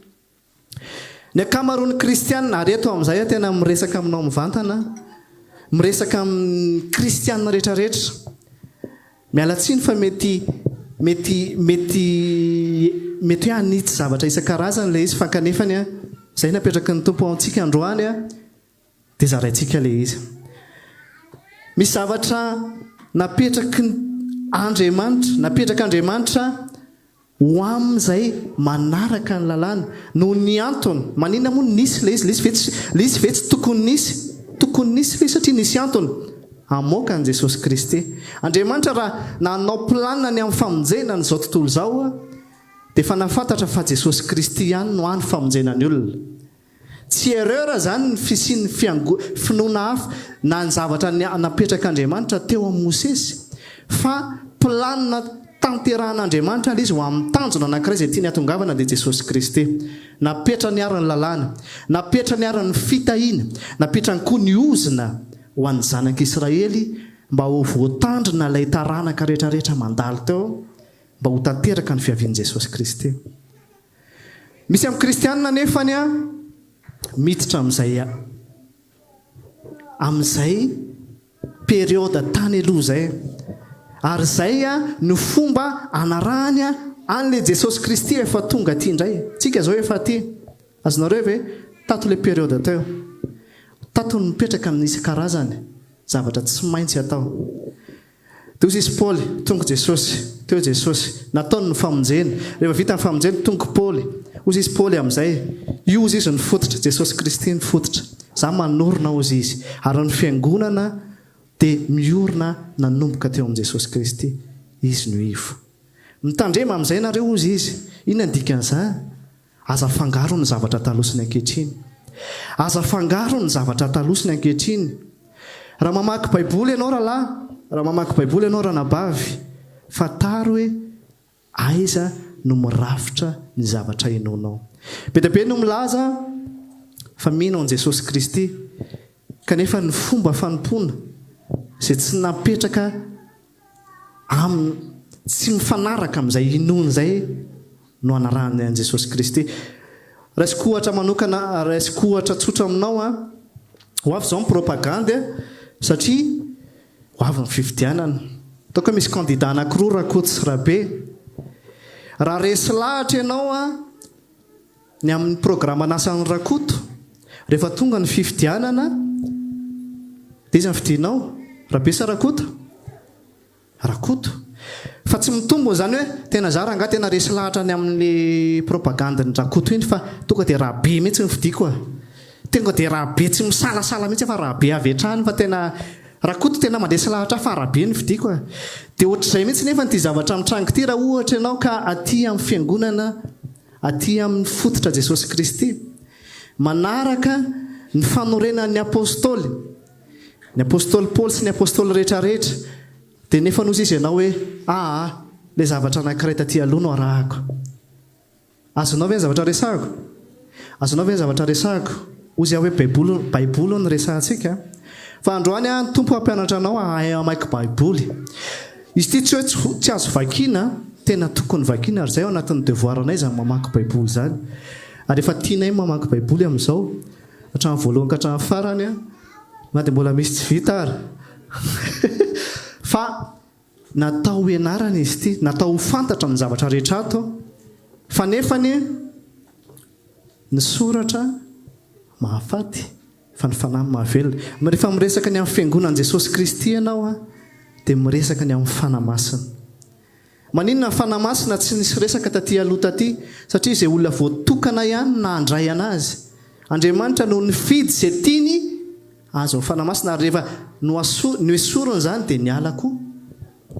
Ny ankamaroan'ny kristiana, ary eto amin'izay aho tena miresaka aminao mivantana, miresaka amin'ny kristiana rehetrarehetra, miala tsiny fa mety mety mety mety hoe hanitsy zavatra isan-karazany ilay izy fa kanefany an, izay napetraky ny Tompo ao antsika androany an, dia zaraintsika ilay izy. Misy zavatra napetraky Andriamanitra, napetrak'Andriamanitra Ho amin'izay manaraka ny lalàna. Noho ny antony. Maninona moa no nisy ilay izy? Ilay izy ve tsy, ilay izy ve tsy tokony nisy? Tokony nisy ilay izy satria nisy antony. Hamoaka an'i Jesosy Kristy. Andriamanitra raha nanao planina ny amin'ny famonjena an'izao tontolo izao dia efa nahafantatra fa Jesosy Kristy ihany no hany famonjena ny olona. Tsy erreur izany ny fisian'ny fiango finoana hafa na ny zavatra napetrak'Andriamanitra teo amin'i Mosesy fa planina tanterahan'Andriamanitra ilay izy ho amin'ny tanjona anankiray izay tiany hatongavana dia Jesosy Kristy. Napetrany ary ny lalàna, napetrany ary ny fitahiana, napetrany koa ny ozona ho an'ny zanak'Israely mba ho voatandrina ilay taranaka rehetrarehetra mandalo teo mba ho tanteraka ny fiavian'i Jesosy Kristy. Misy amin'ny kristianina anefany miditra amin'izay amin'izay période tany aloha izay. Ary izay no fomba anarahany an'ilay Jesosy Kristy efa tonga aty indray. Tsika izao efa aty. Azonareo ve? Tato ilay période teo. Tato no mipetraka ny isan-karazany zavatra tsy maintsy atao. Teo izy Paoly, tonga Jesosy. Teo Jesosy. Nataony ny famonjena. Rehefa vita ny famonjena, tonga Paoly. Hozy izy Paoly amin'izay, Io hozy izy no fototra, Jesosy Kristy no fototra. Za manorina hozy izy. Ary ny fiangonana dia miorina nanomboka teo amin'i Jesosy Kristy. Izy no ivo. Mitandrema amin'izay nareo hozy izy. Inona ny dikan'izany? Aza afangaro ny zavatra taloha sy ny ankehitriny. Aza afangaro ny zavatra taloha sy ny ankehitriny. Raha mamaky Baiboly ianao rahalahy, raha mamaky Baiboly ianao ranabavy, fantaro hoe aiza no mirafitra ny zavatra inoanao. Be dia be no milaza fa mino an'i Jesosy Kristy, kanefa ny fomba fanompoana izay tsy napetraka aminy, tsy mifanaraka amin'izay inoany izay no anarahany an'i Jesosy Kristy. Raisiko ohatra manokana, raisiko ohatra tsotra aminao an, ho avy izao ny propagandy satria ho avy ny fifidianana. Ataoko hoe misy candidat anankiroa Rakoto sy Rabe. Raha resy lahatra ianao an, ny amin'ny programan'asan'i Rakoto, rehefa tonga ny fifidianana dia iza no fidinao? Rabe sa Rakoto? Rakoto. Fa tsy mitombina izany hoe tena za rangahy tena resy lahatra ny amin'ny propagande-n-dRakoto iny fa tonga dia Rabe mihitsy no fidiko a! Tonga dia Rabe tsy misalasala mihitsy aho fa Rabe avy hatrany fa tena Rakoto tena mandresy lahatra ahy fa Rabe no fidiko a! Dia ohatr'izay mihitsy nefa ity zavatra mitranga ity raha ohatra ianao ka aty amin'ny fiangonana aty amin'ny fototra Jesosy Kristy manaraka ny fanorenan'ny Apostoly Ny apostoly Paoly sy ny apostoly rehetra rehetra dia nefa nozy izy ianao hoe aa ilay zavatra anankiray taty aloha no arahako. Azonao ve ny zavatra resahako? Azonao ve ny zavatra resahako? Hozy aho hoe baiboly baiboly no resahantsika. Fa androany aho ny Tompo hampianatra anao hahay hamaky baiboly. Izy ity tsy hoe tsy azo vakiana, tena tokony vakiana ary izay ao anatin'ny devoir anay izany mamaky baiboly izany. Ary efa tianay ny mamaky baiboly amin'izao. Hatramin'ny voalohany ka hatramin'ny farany an, na dia mbola misy tsy vita ary. Fa natao hianarana izy ity, natao ho fantatra ny zavatra rehetra ato, fa nefa anie ny soratra mahafaty fa ny fanahy mahavelona. Rehefa miresaka ny amin'ny fiangonan'i Jesosy Kristy ianao an, dia miresaka ny amin'ny Fanahy Masina. Maninona ny Fanahy Masina tsy nisy resaka taty aloha taty? Satria izay olona voatokana ihany no nandray anazy. Andriamanitra no nifidy izay tiany ahazo ny Fanahy Masina ary rehefa noesoriny izany dia niala koa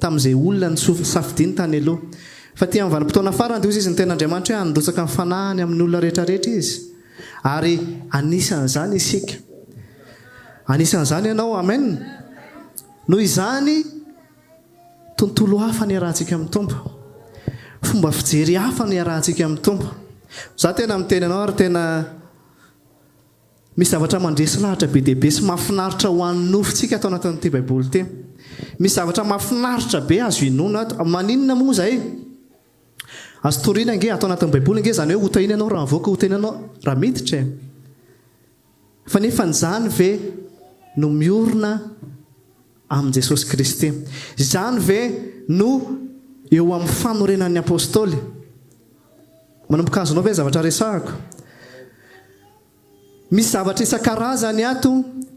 tamin'izay olona nosafidiany tany aloha. Fa aty amin'ny vanim-potoana farany dia hoy izy ny tenin'Andriamanitra hoe handrotsaka ny Fanahiny amin'ny olona rehetra rehetra Izy. Ary anisan'izany isika. Anisan'izany ianao. Amen. Noho izany. Tontolo hafa ny iarahantsika amin'ny Tompo. Fomba fijery hafa no iarahantsika amin'ny Tompo. Za tena miteny anao ary tena misy zavatra mandresy lahatra be dia be sy mahafinaritra ho an'ny nofontsika ato anatin'ity Baiboly ity. Misy zavatra mahafinaritra be azo inoana ato. Maninona moa izay? Azo toriana ange ato anatin'ny Baiboly ange izany hoe hotahiana ianao raha mivoaka, hotahiana ianao raha miditra e. Fa nefa izany ve no miorina amin'i Jesosy Kristy. Izany ve no eo amin'ny fanorenan'ny Apostoly? Manomboka azonao ve ny zavatra resahako? Misy zavatra isan-karazany ato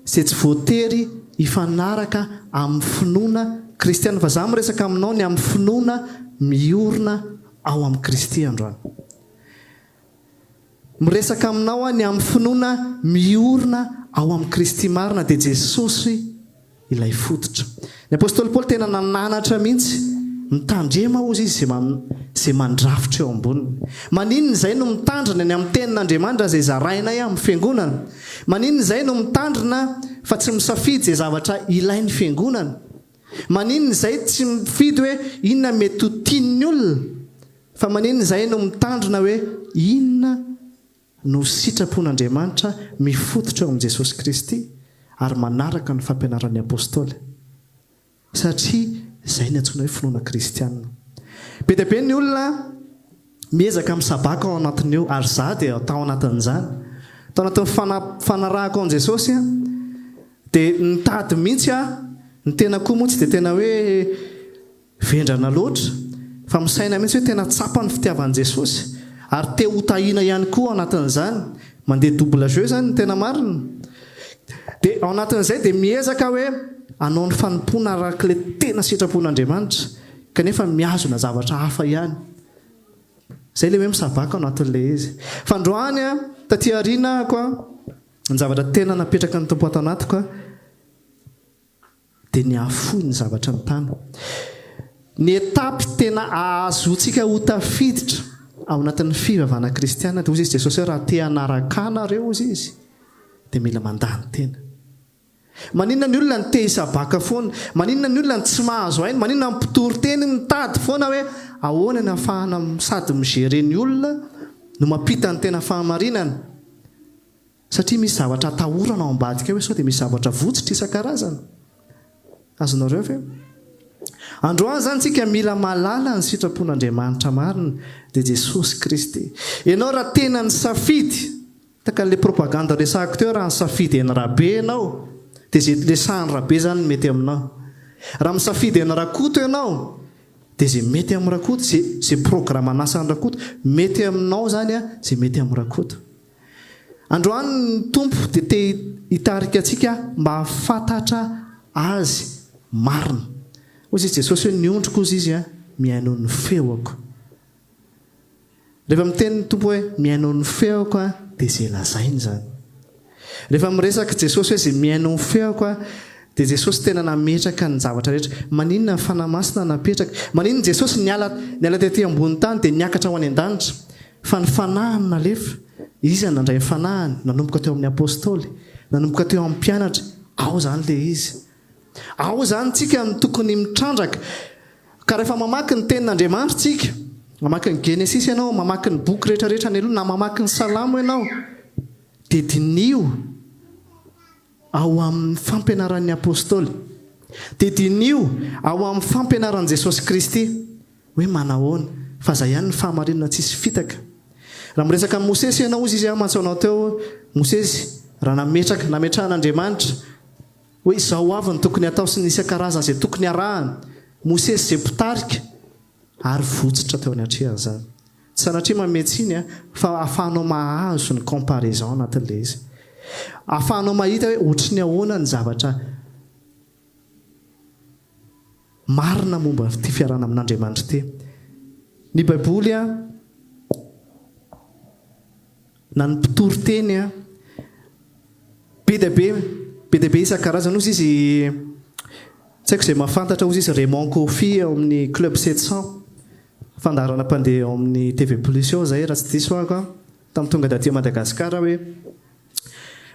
izay tsy voatery hifanaraka amin'ny finoana kristiana. Fa izaho miresaka aminao ny amin'ny finoana miorina ao amin'i Kristy androany. Miresaka aminao aho ny amin'ny finoana miorina ao amin'i Kristy marina, dia Jesosy ilay fototra. Ny apostoly Paoly tena nananatra mihitsy, mitandrema hozy izy izay mandrafitra eo amboniny. Maninona izay no mitandrina ny amin'ny tenin'Andriamanitra izay zarainay amin'ny fiangonana? Maninona izay no mitandrina fa tsy misafidy izay zavatra ilain'ny fiangonana? Maninona izay tsy mifidy hoe inona mety ho tian'ny olona? Fa maninona izahay no mitandrina hoe inona no sitrapon'Andriamanitra mifototra eo amin'i Jesosy Kristy ary manaraka ny fampianaran'ny Apostoly? Satria izay ny antsoina hoe finoana kristiana. Be dia be ny olona miezaka misabaka ao anatin'io ary izaho dia tao anatin'izany. Tao anatin'ny fanarahako an'i Jesosy dia nitady mihitsy aho, ny tena koa moa tsy dia tena hoe Vendrana loatra, fa misaina mihitsy hoe tena tsapa ny fitiavan'i Jesosy, ary te ho tahiana ihany koa ao anatin'izany. Mandeha double jeu izany ny tena marina. Dia ao anatin'izay dia miezaka hoe hanao ny fanompoana arak'ilay tena sitrapon'Andriamanitra, kanefa mihazona zavatra hafa ihany. Izay ilay hoe misabaka ao anatin'ilay izy. Fa androany, taty aoriana ahako, ny zavatra tena napetraky ny Tompo ato anatiko, dia ny hahafoy ny zavatra ny tany. Ny étape tena ahazoantsika ho tafiditra ao anatin'ny fivavahana kristiana dia hozy izy Jesosy hoe raha te hanaraka Ahy nareo hozy izy. dia mila mandany tena. Maninona ny olona no te hisabaka foana? Maninona ny olona no tsy mahazo aina? Maninona ny mpitory teny mitady foana hoe ahoana ny ahafahana sady mi-gérer ny olona no mampita ny tena fahamarinana? Satria misy zavatra atahorana ao ambadika ao hoe sao dia misy zavatra votsotra isan-karazany. Azonareo ve? Androany izany tsika mila mahalala ny sitrapon'Andriamanitra marina dia Jesosy Kristy. Ianao raha tena nisafidy, tahaka an'ilay propagande resahako teo, raha nisafidy an'i Rabe ianao dia izay resahan'i Rabe izany no mety aminao. Raha misafidy an'i Rakoto ianao dia izay mety amin'i Rakoto, izay izay programan'asan'i Rakoto, mety aminao izany an, izay mety amin'i Rakoto. Androany ny Tompo dia te hitarika antsika mba hahafantatra Azy marina. Hoy izy Jesosy hoe ny ondriko hozy izy mihaino ny feoko. Rehefa miteny ny Tompo hoe mihaino ny feoko dia izay lazainy izany. Rehefa miresaka Jesosy hoe izay mihaino ny feoko dia Jesosy tena nametraka ny zavatra rehetra. Maninona ny Fanahy Masina napetraka? Maninona Jesosy niala niala tety ambony tany dia niakatra ho any an-danitra? Fa ny Fanahiny nalefa. Iza no nandray ny Fanahiny? Nanomboka teo amin'ny Apostoly. Nanomboka teo amin'ny mpianatra. Ao izany ilay izy. Ao izany tsika no tokony mitrandraka. Ka rehefa mamaky ny Tenin'Andriamanitra tsika, mamaky ny Genesisy ianao, mamaky ny boky rehetra rehetra any aloha, na mamaky ny Salamo ianao, dia diniho ao amin'ny fampianaran'ny Apostoly. Dia diniho ao amin'ny fampianaran'i Jesosy Kristy hoe manahoana, fa izay ihany ny fahamarinana tsisy fitaka. Raha miresaka amin'i Mosesy ianao, hozy izy, aho mantsy anao teo, Mosesy, raha nametraka, nametrahan'Andriamanitra, hoe izao avy ny tokony hatao sy ny isan-karazany izay tokony harahana, Mosesy izay mpitarika, ary votsotra teo anatrehan'izany. Tsy sanatria manome tsiny an, fa ahafahanao mahazo ny comparaison anatin'ilay izy. Ahafahanao mahita hoe ohatry ny ahoana ny zavatra marina momba ity fiarahana amin'Andriamanitra ity. Ny Baiboly an, na ny mpitory teny an, be dia be, be dia be isan-karazany. Hozy izy, tsy haiko izay mahafantatra, hozy izy Raymond Koffi ao amin'ny Club 700. Fandaharana mpandeha ao amin'ny TV Plus ao izay raha tsy diso aho ka, tamin'ny tonga taty Madagascar hoe,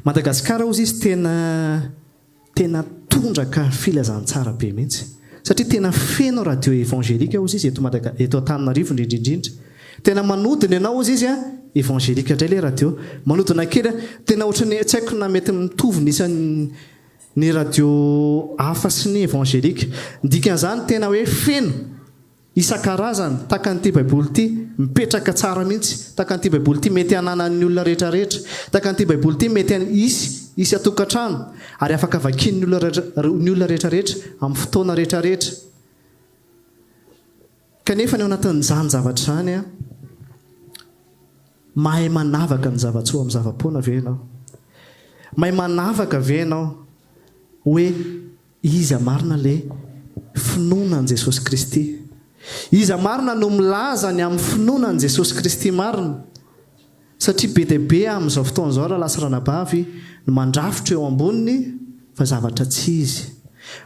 Madagascar hozy izy tena tena tondraka filazantsara be mihitsy. Satria tena feno radio évangélique hozy izy eto Madaga eto Antananarivo indrindra indrindra. Tena manodina ianao hozy izy an, évangélique indray ilay radio. Manodina kely an, tena ohatran'ny tsy haiko na mety mitovy ny isan'ny ny radio hafa sy ny évangélique. Ny dikan'izany tena hoe feno. Isan-karazany, tahaka an'ity Baiboly ity, mipetraka tsara mihitsy, tahaka an'ity Baiboly ity, mety hananan'ny olona rehetra rehetra, tahaka an'ity Baiboly ity, mety hisy isan-tokantrano, ary afaka vakian'ny olona ny olona rehetra rehetra, amin'ny fotoana rehetra rehetra. Kanefa ny ao anatin'izany zavatra izany, mahay manavaka ny zava-tsoa amin'ny zava-poana ve ianao? Mahay manavaka ve ianao hoe Iza marina le finoana an'i Jesosy Kristy? Iza marina no milaza ny amin'ny finoana an'i Jesosy Kristy marina? Satria be dia be amin'izao fotoana izao rahalahy sy ranabavy no mandrafitra eo amboniny fa zavatra tsy izy.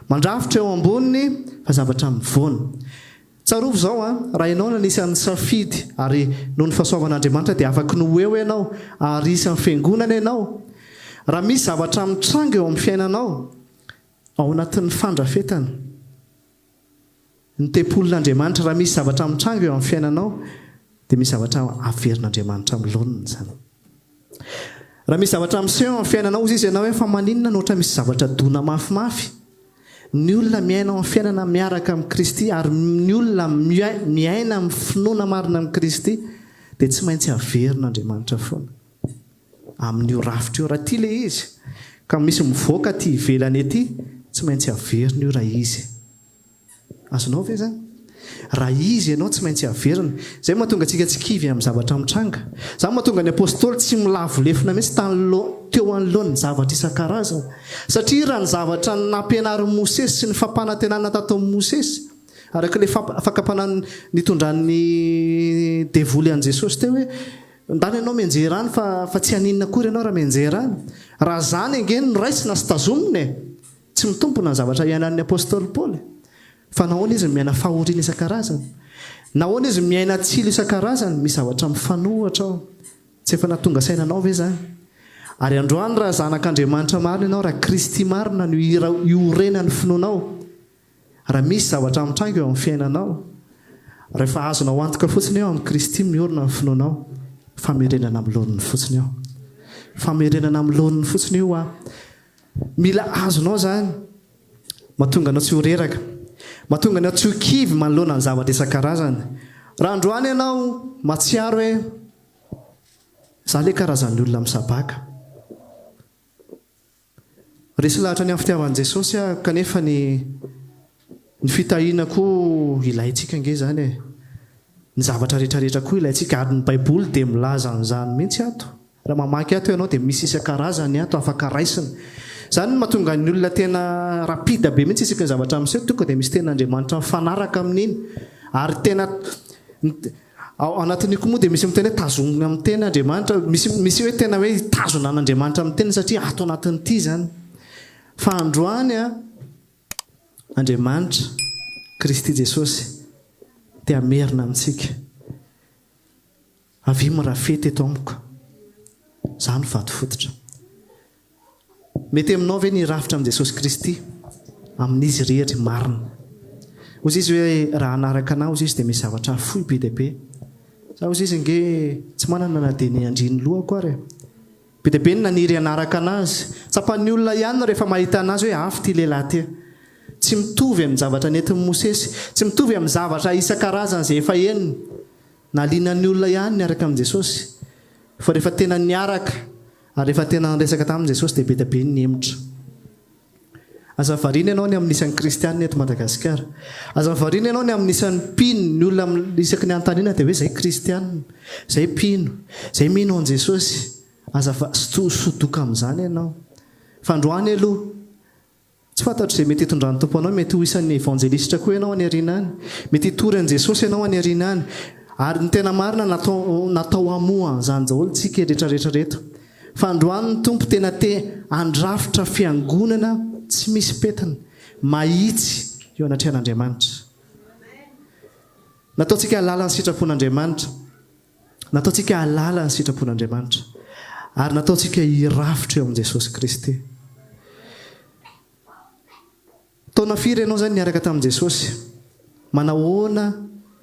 Mandrafitra eo amboniny fa zavatra mivoana. Tsarovy izao an, raha ianao no anisan'ny nisafidy ary noho ny fahasoavan'Andriamanitra dia afaky ny ho eo ianao ary isan'ny fiangonana ianao. Raha misy zavatra mitranga eo amin'ny fiainanao, ao anatin'ny fandrafetana ny tempolin'Andriamanitra, raha misy zavatra mitranga eo amin'ny fiainanao dia misy zavatra averin'Andriamanitra amin'ny laoniny izany. Raha misy zavatra miseho eo amin'ny fiainanao, hozy izy ianao hoe fa maninona no ohatra misy zavatra dona mafimafy? Ny olona miaina ao amin'ny fiainana miaraka amin'i Kristy ary ny olona miaina amin'ny finoana marina amin'i Kristy dia tsy maintsy averin'Andriamanitra foana amin'io rafitra io. Raha ity ilay izy ka misy mivoaka aty ivelany ety, tsy maintsy averina io raha izy. Azonao ve izany? Raha izy ianao tsy maintsy averina. Izay mahatonga antsika tsy kivy amin'ny zavatra mitranga. Izany mahatonga ny apostoly tsy milavo lefona mihitsy tany teo anoloan'ny zavatra isan-karazany. Satria raha ny zavatra nampianarin'i Mosesy sy ny fampanantenana tato amin'i Mosesy, araka ilay fakam-panahy nitondran'ny devoly an'i Jesosy teo hoe, Ndana ianao mianjera any fa fa tsy haninona akory ianao raha mianjera any. Raha izany ange no raisina sy tazomina e! Tsy mitombina ny zavatra iainan'ny apostoly Paoly. Fa nahoana izy no miaina fahoriana isan-karazany? Nahoana izy no miaina tsilo isan-karazany? Misy zavatra mifanohitra ao. Tsy efa nahatonga saina anao ve izany? Ary androany raha zanak'Andriamanitra marina ianao, raha Kristy marina no iorenan'ny finoanao, raha misy zavatra mitranga eo amin'ny fiainanao, rehefa azonao antoka fotsiny eo amin'i Kristy miorina ny finoanao, famerenana amin'ny laoniny fotsiny io. Famerenana amin'ny laoniny fotsiny io hoa. Mila azonao izany. Mahatonga anao tsy ho reraka. Mahatonga anao tsy ho kivy manoloana ny zavatra isan-karazany. Raha androany ianao mahatsiaro hoe, Za le karazan'ny olona misabaka. Resy lahatra ny amin'ny fitiavan'i Jesosy aho kanefa ny ny fitahiana koa ilaintsika ange izany e. Ny zavatra rehetra rehetra koa ilaintsika ary ny baiboly dia milaza an'izany mihitsy ato. Raha mamaky ato ianao dia misy isan-karazany ato afaka raisina. Izany no mahatonga ny olona tena rapide be mihitsy isaky ny zavatra miseho tonga dia misy tenin'Andriamanitra mifanaraka amin'iny ary tena Ao anatin'io koa moa dia misy miteny hoe tazomina amin'ny teny Andriamanitra, misy misy hoe tena hoe hitazona an'Andriamanitra amin'ny teniny satria ato anatin'ity izany. Fa androany an, Andriamanitra, Kristy Jesosy, te hamerina amintsika. Avia mirafeta eto amiko. Izaho no vato fototra. Mety aminao ve ny hirafitra amin'i Jesosy Kristy amin'Izy irery marina? Hozy izy hoe raha hanaraka anah hozy izy dia misy zavatra hafoy be dia be. Za hozy izy ange tsy manana na dia ny andrin'ny lohako ary e. Be dia be ny naniry hanaraka anazy. Tsapan'ny olona ihany rehefa mahita anazy hoe hafa ity lehilahy ity. Tsy mitovy amin'ny zavatra nentin'i Mosesy. Tsy mitovy amin'ny zavatra isan-karazany izay efa henony. Nahaliana ny olona ihany niaraka amin'i Jesosy. Fa rehefa tena niaraka Ary rehefa tena niresaka taminy Jesosy dia be dia be ny nihemotra. Aza variana ianao ny amin'ny isan'ny kristianina eto Madagasikara. Aza variana ianao ny amin'ny isan'ny mpino, ny olona isaky ny anontaniana dia hoe izay kristianina, izay mpino, izay mino an'i Jesosy. Aza sodoka amin'izany ianao. Fa androany aloha, Tsy fantatro izay mety hitondran'ny Tompo anao, mety ho isan'ny evanjelistra koa ianao any aoriana any, mety hitory an'i Jesosy ianao any aoriana any, ary ny tena marina natao natao hamoha an'izany daholo tsika rehetra rehetra reto. Fa androany ny Tompo tena te handrafitra fiangonana tsy misy pentina, mahitsy eo anatrehan'Andriamanitra. Nataontsika hahalala ny sitrapon'Andriamanitra. Nataontsika hahalala ny sitrapon'Andriamanitra, ary nataontsika hirafitra eo amin'i Jesosy Kristy. Taona firy ianao izany niaraka tamin'i Jesosy? Manahoana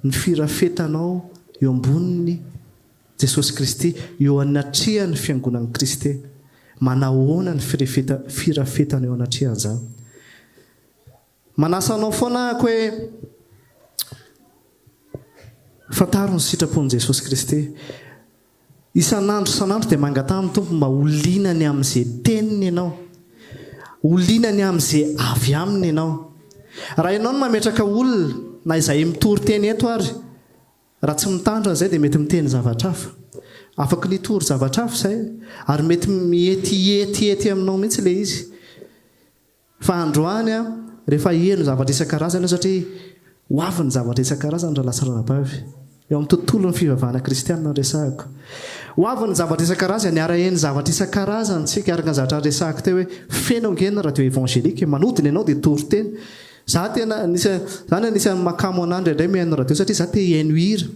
ny firafetanao eo ambonin'i Jesosy Kristy, eo anatrehan'ny fiangonan'i Kristy? Manahoana ny firafetanao eo anatrehan'izany? Manasa anao foana ahako hoe fantaro ny sitrapon'i Jesosy Kristy. Isan'andro isan'andro dia mangataha amin'ny Tompo mba ho liana ny amin'izay teniny ianao. Ho liana ny amin'izay avy aminy ianao. Raha ianao no mametraka olona na izahay mitory teny eto ary, raha tsy mitandrina izay dia mety miteny zavatra hafa. Afaky ny hitory zavatra hafa izay ary mety mihetihetihety aminao mihitsy ilay izy. Fa androany an, rehefa heno zavatra isan-karazany aho satria ho avy ny zavatra isan-karazany rahalahy sy ranabavy. Eo amin'ny tontolon'ny fivavahana kristianina no resahako. Ho avy ny zavatra isan-karazany, hiara-heno zavatra isan-karazany tsika, araka ny zavatra niresahako teo hoe feno ange ny radio évangélique, manodina ianao dia toriteny. Za tena anisan'ny, zany anisan'ny mahakamo anah indraindray mihaino radio satria za te hihaino hira.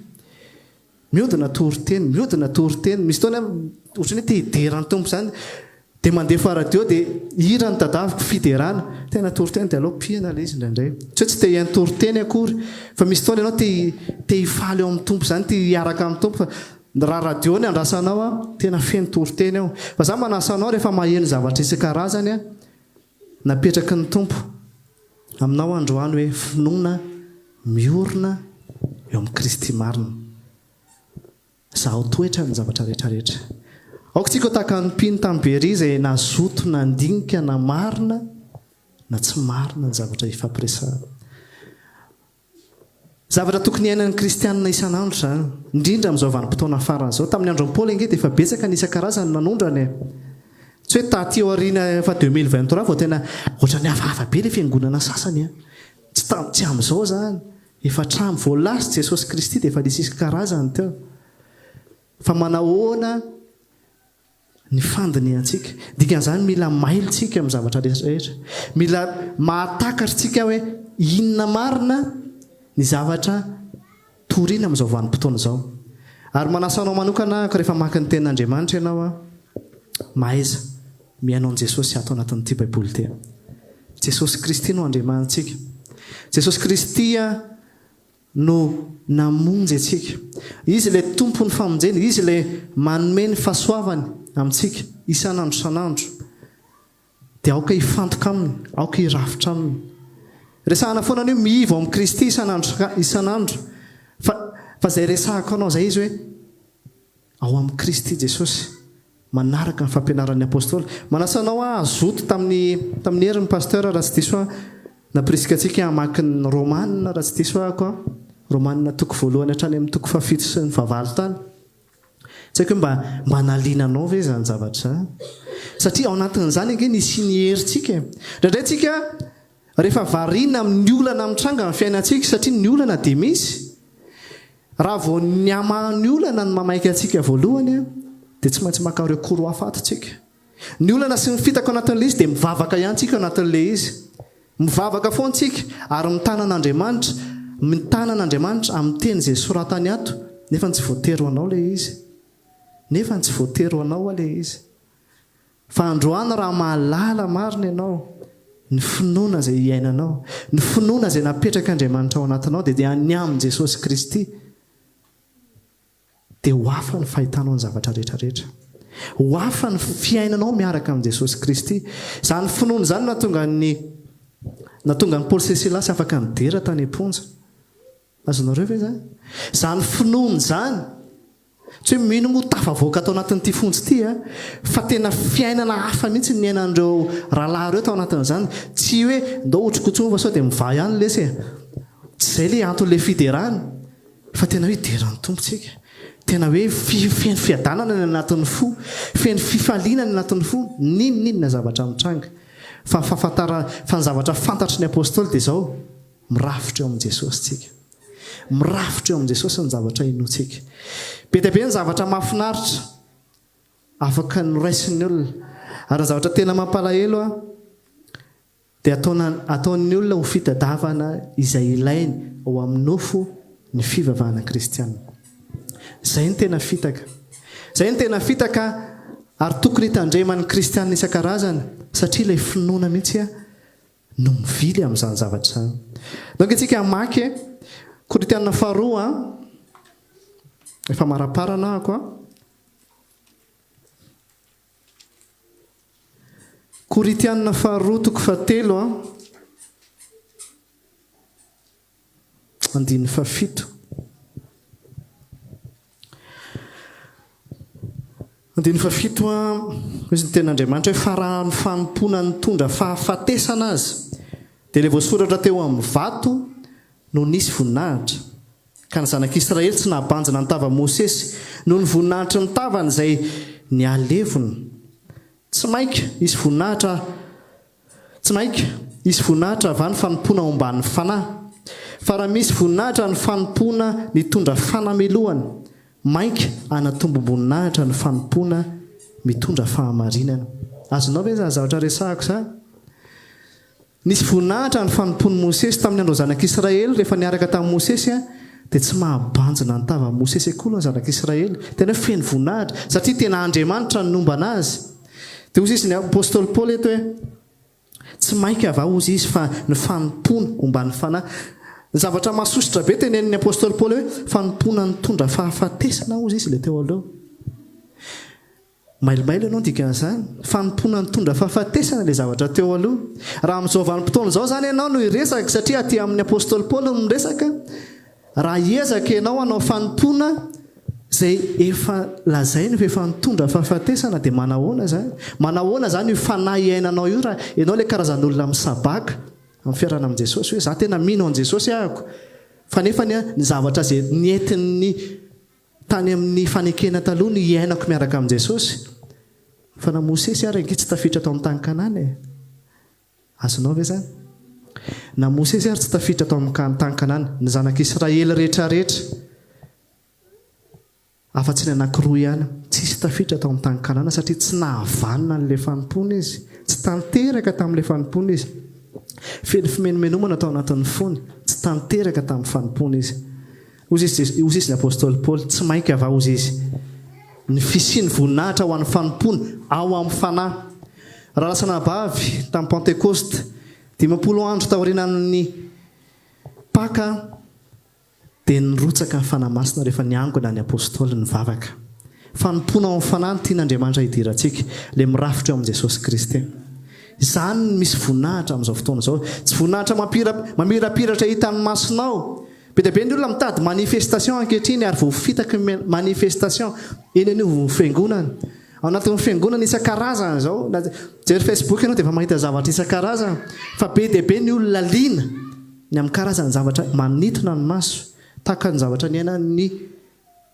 Miodina toriteny, miodina toriteny, misy fotoana aho ohatran'ny hoe te hidera ny Tompo izany, dia mandefa radio dia hira no tadaviko, fiderana, tena toriteny dia aleo pihana ilay izy indraindray. Tsy hoe tsy te hihaino toriteny akory, fa misy fotoana ianao te te hifaly ao amin'ny Tompo izany, te hiaraka amin'ny Tompo fa raha radio ny andrasanao an, tena feno toriteny ao. Fa za manasa anao rehefa maheno zavatra isan-karazany an, napetraky ny Tompo aminao androany hoe finoana miorina eo amin'i Kristy marina. Zahao toetra ny zavatra rehetra rehetra. Aoka tsika ho tahaka ny mpino tamin'i Beria izay nazoto nandinika na marina na tsy marina ny zavatra ifampiresahana. Zavatra tokony hiainan'ny kristianina isan'andro izany, indrindra amin'izao vanim-potoana farany izao. Tamin'ny andron'i Paoly ange dia efa betsaka ny isan-karazany nanondrana e! Tsy hoe taty aoriana efa 2023 vao tena ohatran'ny hafahafa be ilay fiangonana sasany an! Tsy tam, tsy amin'izao izany, efa hatramin'ny vao lasa Jesosy Kristy dia efa nisy isan-karazany teo. Fa manahoana ny fandinihantsika. Dikan'izany mila mailo tsika amin'ny zavatra rehetra. Mila mahatakatra tsika hoe inona marina ny zavatra torina amin'izao vanim-potoana izao. Ary manasa anao manokana aho rehefa mamaky ny tenin'Andriamanitra ianao aho. Mahaiza mihaino an'i Jesosy ato anatin'ity Baiboly ity. Jesosy Kristy no Andriamanitsika. Jesosy Kristy no namonjy antsika. Izy ilay Tompon'ny famonjena, Izy ilay manome ny fahasoavany amintsika isan'andro isan'andro. Dia aoka hifantoka Aminy, aoka hirafitra Aminy. Resahana foana ny hoe miivo ao amin'i Kristy isan'andro isan'andro. Fa fa izay resahako anao izay izy hoe ao amin'i Kristy Jesosy, manaraka ny fampianaran'ny Apostoly. Manasa anao aho hazoto tamin'ny tamin'ny herin'ny Pasteur raha tsy diso aho, nampirisika antsika hamaky ny Romana raha tsy diso aho koa, Romana toko voalohany hatrany amin'ny toko fahafito sy ny fahavalo tany. Tsy haiko hoe mba mba nahaliana anao ve izany zavatra izany? Satria ao anatin'izany ange ny hisian'ny herintsika e. Indraindray tsika rehefa variana amin'ny olana mitranga amin'ny fiainantsika, satria ny olana dia misy, raha vao ny hamaha ny olana no mamaika antsika voalohany dia tsy maintsy maka recours hafa ato tsika. Ny olana sy ny fitaka ao anatin'ilay izy dia mivavaka ihany tsika ao anatin'ilay izy. Mivavaka foana tsika ary mitana an'Andriamanitra, mitana an'Andriamanitra amin'ny teny izay soratany ato, nefa tsy voatery ho anao ilay izy. Nefa tsy voatery ho anao ilay izy. Fa androany raha mahalala marina ianao, ny finoana izay iainanao, ny finoana izay napetrak'Andriamanitra ao anatinao dia dia ny amin'i Jesosy Kristy. Dia ho hafa ny fahitanao ny zavatra rehetra rehetra. Ho hafa ny fiainanao miaraka amin'i Jesosy Kristy. Izany finoana izany no nahatonga an'i nahatonga an'i Paoly sy Silasy afaka nidera tany am-ponja. Azonareo ve izany? Izany finoana izany, tsy hoe mino moa tafavoaka tao anatin'ity fonja ity a, fa tena fiainana hafa mihitsy ny niainan'ireo rahalahy ireo tao anatin'izany. Tsy hoe ndao hotrokotroina fa sao dia mivaha ihany lesy e. Tsy izay ilay anton'ilay fiderana. Fa tena hoe dera ny Tompo tsika. Tena hoe feno fiadanana ny anatin'ny fo, feno fifaliana ny anatin'ny fo, n'inon'inona zavatra mitranga. Fa ny fahafantara, fa ny zavatra fantatry ny Apostoly dia izao, mirafitra eo amin'i Jesosy tsika. Mirafitra eo amin'i Jesosy ny zavatra inoantsika. Be dia be ny zavatra mahafinaritra afaka noraisin'ny olona. Ary ny zavatra tena mampalahelo an, Dia ataona ataon'ny olona ho fitadiavana izay ilainy ao amin'ny nofo ny fivavahana kristiana. Izay no tena fitaka. Izay no tena fitaka ary tokony hitandreman'ny kristiana isan-karazany satria ilay finoana mihitsy no mivily amin'izany zavatra izany. Donc isika hamaky e. Korintiana faharoa a. Efa maraparana ahako a. Korintiana faharoa toko fahatelo a, andininy fahafito. Andininy fahafito a, hoy ny tenin'Andriamanitra hoe fa raha ny fanompoana nitondra fahafatesana aza dia ilay voasoratra teo amin'ny vato no nisy voninahitra, ka ny zanak'Israely tsy nahabanjina ny tavan'i Mosesy noho ny voninahitry ny tavany izay nihalevona. Tsy maika hisy voninahitra Tsy maika hisy voninahitra va ny fanompoana ao ambanin'ny fanahy? Fa raha misy voninahitra ny fanompoana nitondra fanamelohana, mainka hanatombom-boninahitra ny fanompoana mitondra fahamarinana. Azonao ve izany zavatra resahako izany? Nisy voninahitra ny fanompoan'i Mosesy tamin'ny andron'ny zanak'Israely. Rehefa niaraka tamin'i Mosesy, dia tsy mahabanjina ny tavan'i Mosesy akory ny zanak'Israely. Tena hoe feno voninahitra, satria tena Andriamanitra no nombana azy. Dia hozy izy ny apostoly Paoly eto hoe, Tsy mainka va, hozy izy, fa ny fanompoana omban'ny Fanahy. Ny zavatra mahasosotra be tenenin'ny apostoly Paoly hoe, fanompoana nitondra fahafatesana, hozy izy ilay teo aloha. Mailomailo ianao ny dikan'izany. Fanompoana nitondra fahafatesana ilay zavatra teo aloha. Raha amin'izao vanim-potoana izao izany ianao no hiresaka, satria aty amin'ny apostoly Paoly no miresaka, raha hiezaka ianao hanao fanompoana izay efa lazainy fa efa nitondra fahafatesana dia manahoana izany? Manahoana izany io fanahy iainanao io raha ianao ilay karazan'olona misabaka amin'ny fiarahana amin'i Jesosy hoe za tena mino an'i Jesosy ahako fa nefany ny zavatra izay nentin'ny Tany amin'ny fanekena taloha no hiainako miaraka amin'i Jesosy. Fa na Mosesy ary ange tsy tafiditra tao amin'ny tany Kanana e. Azonao ve izany? Na Mosesy ary tsy tafiditra tao amin'ny tany Kanana. Ny zanak'Israely rehetrarehetra, afa-tsy ny anankiroa ihany, tsisy tafiditra tao amin'ny tany Kanana satria tsy nahavanona an'ilay fanompoana izy. Tsy tanteraka tamin'ilay fanompoana izy. Feno fimenomenomana tao anatin'ny fony. Tsy tanteraka tamin'ny fanompoana izy. Hozy izy, hozy izy ny apostoly Paoly, tsy mainka va, hozy izy. Ny fisian'ny voninahitra ho an'ny fanompoana ao amin'ny Fanahy. Raha lasa anabavy tamin'ny Pantekosta, 50 andro taorianan'ny Paka, dia nirotsaka ny Fanahy Masina rehefa niangona ny Apostoly nivavaka. Fanompoana ao amin'ny Fanahy no tian'Andriamanitra hidirantsika, ilay mirafitra eo amin'i Jesosy Kristy. Izany no misy voninahitra amin'izao fotoana izao. Tsy voninahitra mamirapiratra hitan'ny masonao. Be dia be ny olona mitady manifestation ankehitriny ary voafitaky ny manifestation eny anivon'ny fiangonana. Ao anatin'ny fiangonana isan-karazany izao. Na mijery Facebook ianao dia efa mahita zavatra isan-karazany. Fa be dia be ny olona liana ny amin'ny karazany zavatra manintona ny maso. Tahaka ny zavatra niainan'ny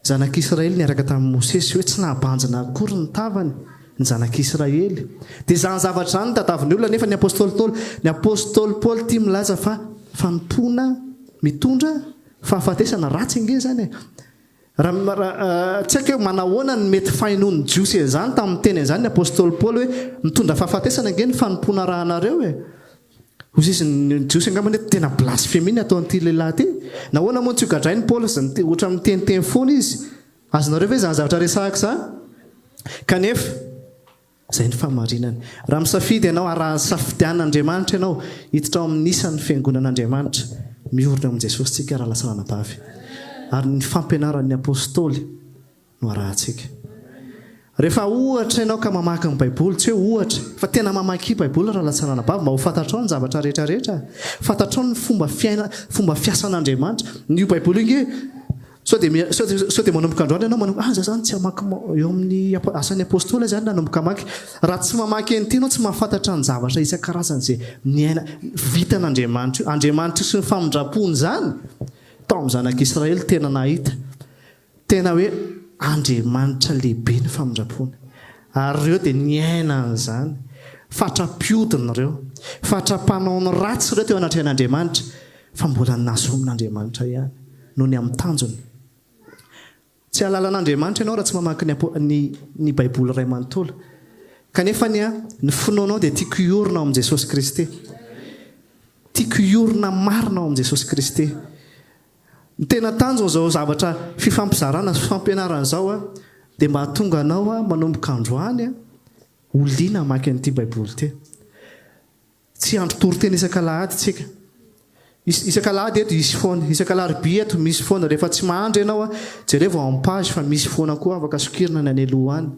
Zanak'Israely niaraka tamin'i Mosesy, hoe tsy nahabanjina akory ny tavany ny Zanak'Israely. Dia izany zavatra izany no tadiavin'ny olona, nefa ny Apostoly Paoly, ny Apostoly Paoly ity milaza fa fanompoana mitondra fahafatesana, ratsy ange izany e! Raha, raha, tsy haiko hoe manahoana ny mety fahenoan'ny Jiosy an'izany tamin'ny miteny an'izany ny Apostoly Paoly hoe mitondra fahafatesana ange ny fanompoana arahanareo e! Hoy izy, ny Jiosy angamba hoe tena blasfemie ny ataon'ity lehilahy ity. Nahoana moa no tsy hogadrain'i Paoly izay nite, ohatran'ny miteniteny foana izy? Azonareo ve izany zavatra resahako izany? Kanefa, izay ny fahamarinany. Raha misafidy ianao, ary raha safidian'Andriamanitra ianao hiditra ao amin'ny isan'ny fiangonan'Andriamanitra, miorina eo amin'i Jesosy tsika rahalahy sy ranabavy. Ary ny fampianaran'ny Apostoly. no arahantsika. Rehefa ohatra ianao ka mamaky ny Baiboly, tsy hoe ohatra, fa tena mamakia Baiboly rahalahy sy ranabavy mba ho fantatrao ny zavatra rehetra rehetra. Fantatrao ny fomba fiaina, fomba fiasan'Andriamanitra. Io Baiboly io ange, sao dia, sao dia, sao dia manomboka androany ianao manomboka, ah, za zany tsy hamaky eo amin'ny Asan'ny Apostoly aho zany nanomboka hamaky. Raha tsy mamaky an'ity ianao tsy mahafantatra ny zavatra isan-karazany izay niaina, vitan'Andriamanitra io. Andriamanitra io sy ny famindram-pony izany, tao amin'ny zanak'Israely tena nahita. Tena hoe Andriamanitra lehibe ny famindrampony. Ary ireo dia niaina an'izany. Fatra-piodina ireo. Fatra-panao ny ratsy ireo teo anatrehan'Andriamanitra. Fa mbola nazomin'Andriamanitra ihany. Noho ny amin'ny tanjony. Tsy hahalala an'Andriamanitra ianao raha tsy mamaky ny ny ny Baiboly iray manontolo. Kanefa anie, ny finoanao dia tiako hiorina ao amin'i Jesosy Kristy. Tiako hiorina marina ao amin'i Jesosy Kristy. Ny tena tanjon'izao zavatra fifampizarana sy fifampianarana izao dia mba hahatonga anao manomboka androany ho liana hamaky an'ity Baiboly ity. Tsy andro toriteny isak'alahady tsika. Isak'alahady eto hisy foana, isak'alarobia eto misy foana. Rehefa tsy mahandry ianao, jerevo ao amin'ny page fa misy foana koa afaka sokirina ny any aloha any.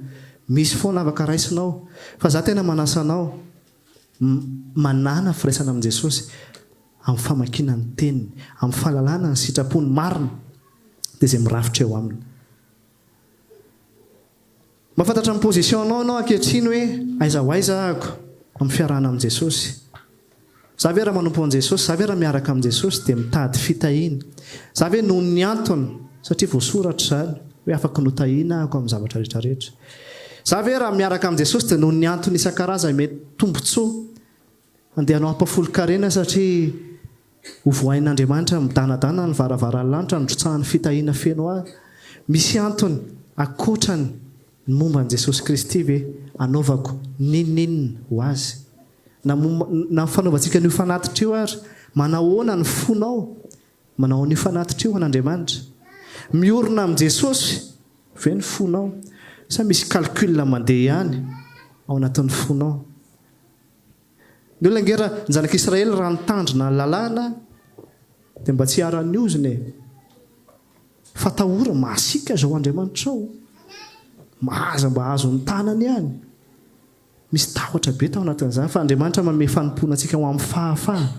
Misy foana afaka raisinao. Fa za tena manasa anao manàna firaisana amin'i Jesosy. amin'ny famakiana ny Teniny, amin'ny fahalalana ny sitrapony marina, dia izay mirafitra eo aminy. Mahafantatra ny position-nao ianao ankehitriny hoe aiza ho aiza ahako amin'ny fiarahana amin'i Jesosy. Za ve raha manompo an'i Jesosy, za ve raha miaraka amin'i Jesosy dia mitady fitahiana? Za ve noho ny antony, satria voasoratra izany, hoe afaka notahiana ahako amin'ny zavatra rehetra rehetra? Za ve raha miaraka amin'i Jesosy dia noho ny antony isan-karazany mety tombontsoa Andeha hanao ampahafolon-karena satria ho vohain'Andriamanitra midanadana ny varavaran'ny lanitra nodrotsahany fitahiana feno ahy. Misy antony ankoatrany ny momba an'i Jesosy Kristy ve anaovako n'inon'inona ho Azy? Na momba na ny fanaovantsika an'io fanatitra io ary, manahoana ny fonao manao an'io fanatitra io ho an'Andriamanitra? Miorina amin'i Jesosy ve ny fonao sa misy calcul mandeha ihany ao anatin'ny fonao? Ny olona ange raha, ny zanak'Israely raha nitandrina ny lalàna dia mba tsy hiharan'ny ozona e. Fa atahorana, masiaka izao Andriamanitra izao. Aza mba azon'ny tanany ihany. Misy tahotra be tao anatin'izany fa Andriamanitra manome fanompoana antsika ho amin'ny fahafahana.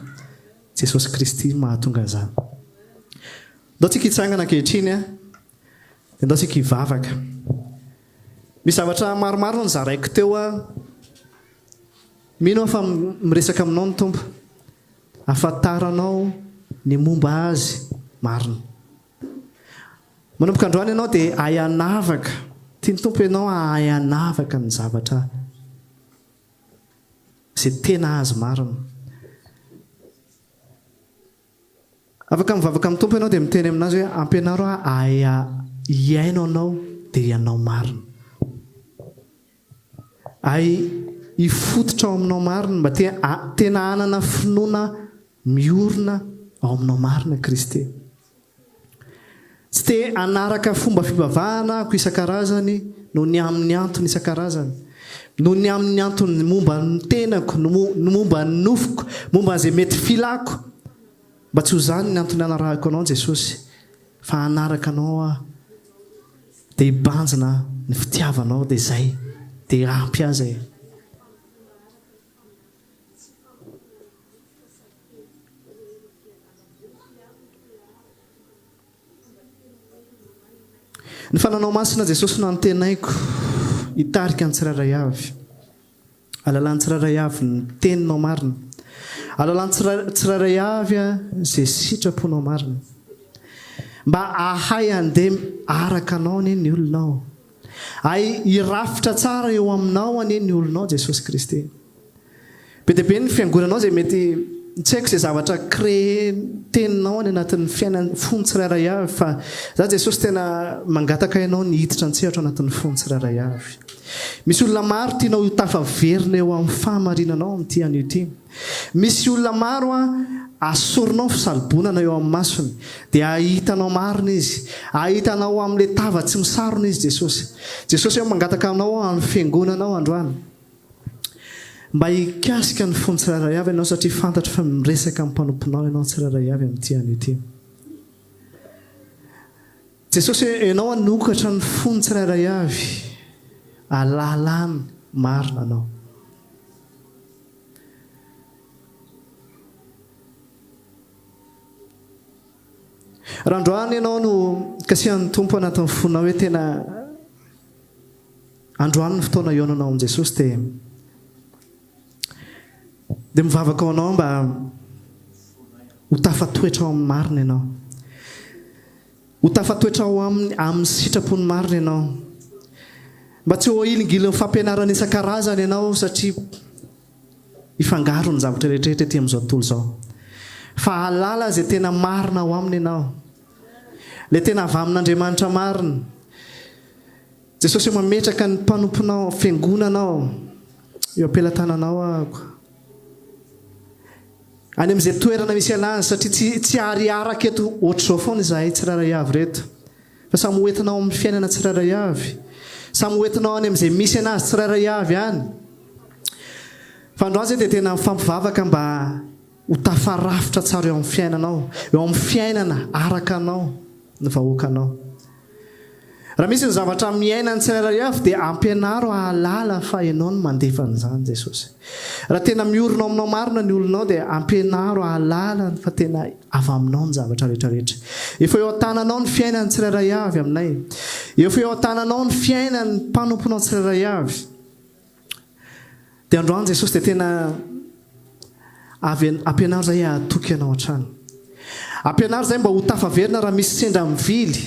Jesosy Kristy no mahatonga an'izany. Ndao tsika hitsangana ankehitriny a. Dia ndao tsika hivavaka. Misy zavatra maromaro nozaraiko teo a. Mino aho fa miresaka aminao ny Tompo. Ahafantaranao ny momba Azy marina. Manomboka androany ianao dia hahay hanavaka. Tian'ny Tompo ianao hahay hanavaka ny zavatra izay tena Azy marina. Afaka mivavaka amin'ny Tompo ianao dia miteny aminazy hoe ampianaro aho hahay hihaino Anao dia Ianao marina. Hay hifototra ao aminao marina, mba te tena hanana finoana miorina ao aminao marina Kristy. Tsy te hanaraka fomba fivavahana ako isan-karazany noho ny amin'ny antony isan-karazany. Noho ny amin'ny antony momba ny tenako, ny momba ny nofoko, momba an'izay mety filako. Mba tsy ho izany ny antony hanarahako Anao Jesosy, fa hanaraka Anao aho dia hibanjina ny fitiavanao dia izay, dia ampy ahy izay. Ny fananao masina Jesosy no antenaiko hitarika ny tsirairay avy. Alalan'ny tsirairay avy ny teninao marina. Alalan'ny tsirairay avy izay sitraponao marina. Mba hahay handeha araka anao anie ny olonao. Hay hirafitra tsara eo aminao anie ny olonao Jesosy Kristy. Be dia be ny fiangonanao izay mety tsy haiko izay zavatra créer teninao any anatin'ny fiainan'ny fony tsirairay avy fa za Jesosy tena mangataka ianao ny hiditra an-tsehatra ao anatin'ny fony tsirairay avy. Misy olona maro tianao ho tafaverina eo amin'ny fahamarinanao amin'ity anio ity. Misy olona maro an asorinao ny fisalobonana eo amin'ny masony dia hahita anao marina izy. Hahita anao amin'ilay tava tsy misarona izy Jesosy. Jesosy aho mangataka anao aho amin'ny fiangonanao androany. Mba hikasika ny fony tsirairay avy ianao satria fantatro fa miresaka amin'ny mpanomponao ianao tsirairay avy amin'ity anio ity. Jesosy ô, ianao hanokatra ny fony tsirairay avy, alalany marina anao. Raha androany ianao no kasihan'ny Tompo anatin'ny fonao hoe tena Androany ny fotoana hihaonanao amin'i Jesosy dia dia mivavaka ho anao mba ho tafatoetra ao amin'ny marina ianao. Ho tafatoetra ao aminy amin'ny sitrapony marina ianao. Mba tsy ho ahilingilin'ny fampianarana isan-karazany ianao satria hifangaro ny zavatra rehetrarehetra ety amin'izao tontolo izao. Fa hahalala izay tena marina ao aminy ianao. Ilay tena avy amin'Andriamanitra marina. Jesosy ô mametraka ny mpanomponao, fiangonanao eo am-pelatananao aho. Any amin'izay toerana misy anazy satria tsy tsy hariaraka eto ohatr'izao foana izahay tsirairay avy ireto. Fa samy ho entinao amin'ny fiainana tsirairay avy. Samy ho entinao any amin'izay misy anazy tsirairay avy any. Fa androany izay dia tena mifampivavaka mba ho tafarafitra tsara eo amin'ny fiainanao, eo amin'ny fiainana araka anao ny vahoakanao. Raha misy ny zavatra miaina ny tsirairay avy dia ampianaro hahalala fa ianao no mandefa an'izany Jesosy. Raha tena miorina ao aminao marina ny olonao dia ampianaro hahalala fa tena avy aminao ny zavatra rehetra rehetra. Efa eo an-tananao ny fiainan'ny tsirairay avy aminay. Efa eo an-tananao ny fiainan'ny mpanomponao tsirairay avy. Dia androany Jesosy dia tena avy ampianaro zahay hahatoky anao hatrany. Ampianaro zahay mba ho tafaverina raha misy sendra mivily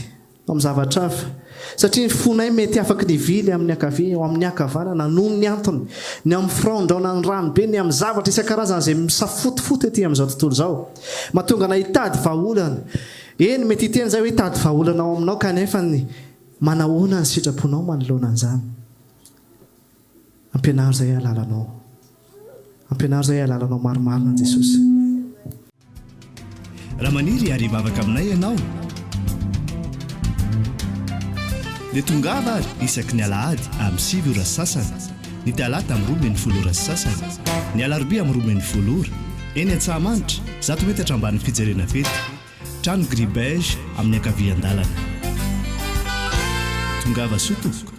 amin'ny zavatra hafa. Satria ny fonay mety afaky ny hivily amin'ny ankavia ho amin'ny ankavanana noho ny antony, ny amin'ny firaondraona ny rano be, ny amin'ny zavatra isan-karazany izay misafotofoto ety amin'izao tontolo izao. Mahatonga anay hitady vahaolana. Eny, mety hiteny izahay hoe hitady vahaolana ao aminao kanefa ny manahoana ny sitraponao manoloana an'izany. Ampianaro izay halalanao. Ampianaro izay halalanao marimarina Jesosy. Raha maniry ary hivavaka aminay ianao dia tongava ary isaky ny alahady amin'ny 9 ora sy sasany, ny talata amin'ny 12 ora sy sasany, ny alarobia amin'ny 12 ora, eny Antsahamanitra, zato metatra ambanin'ny fijerena fety, trano gris beige amin'ny ankavian-dalana. Tongava soa tompoko.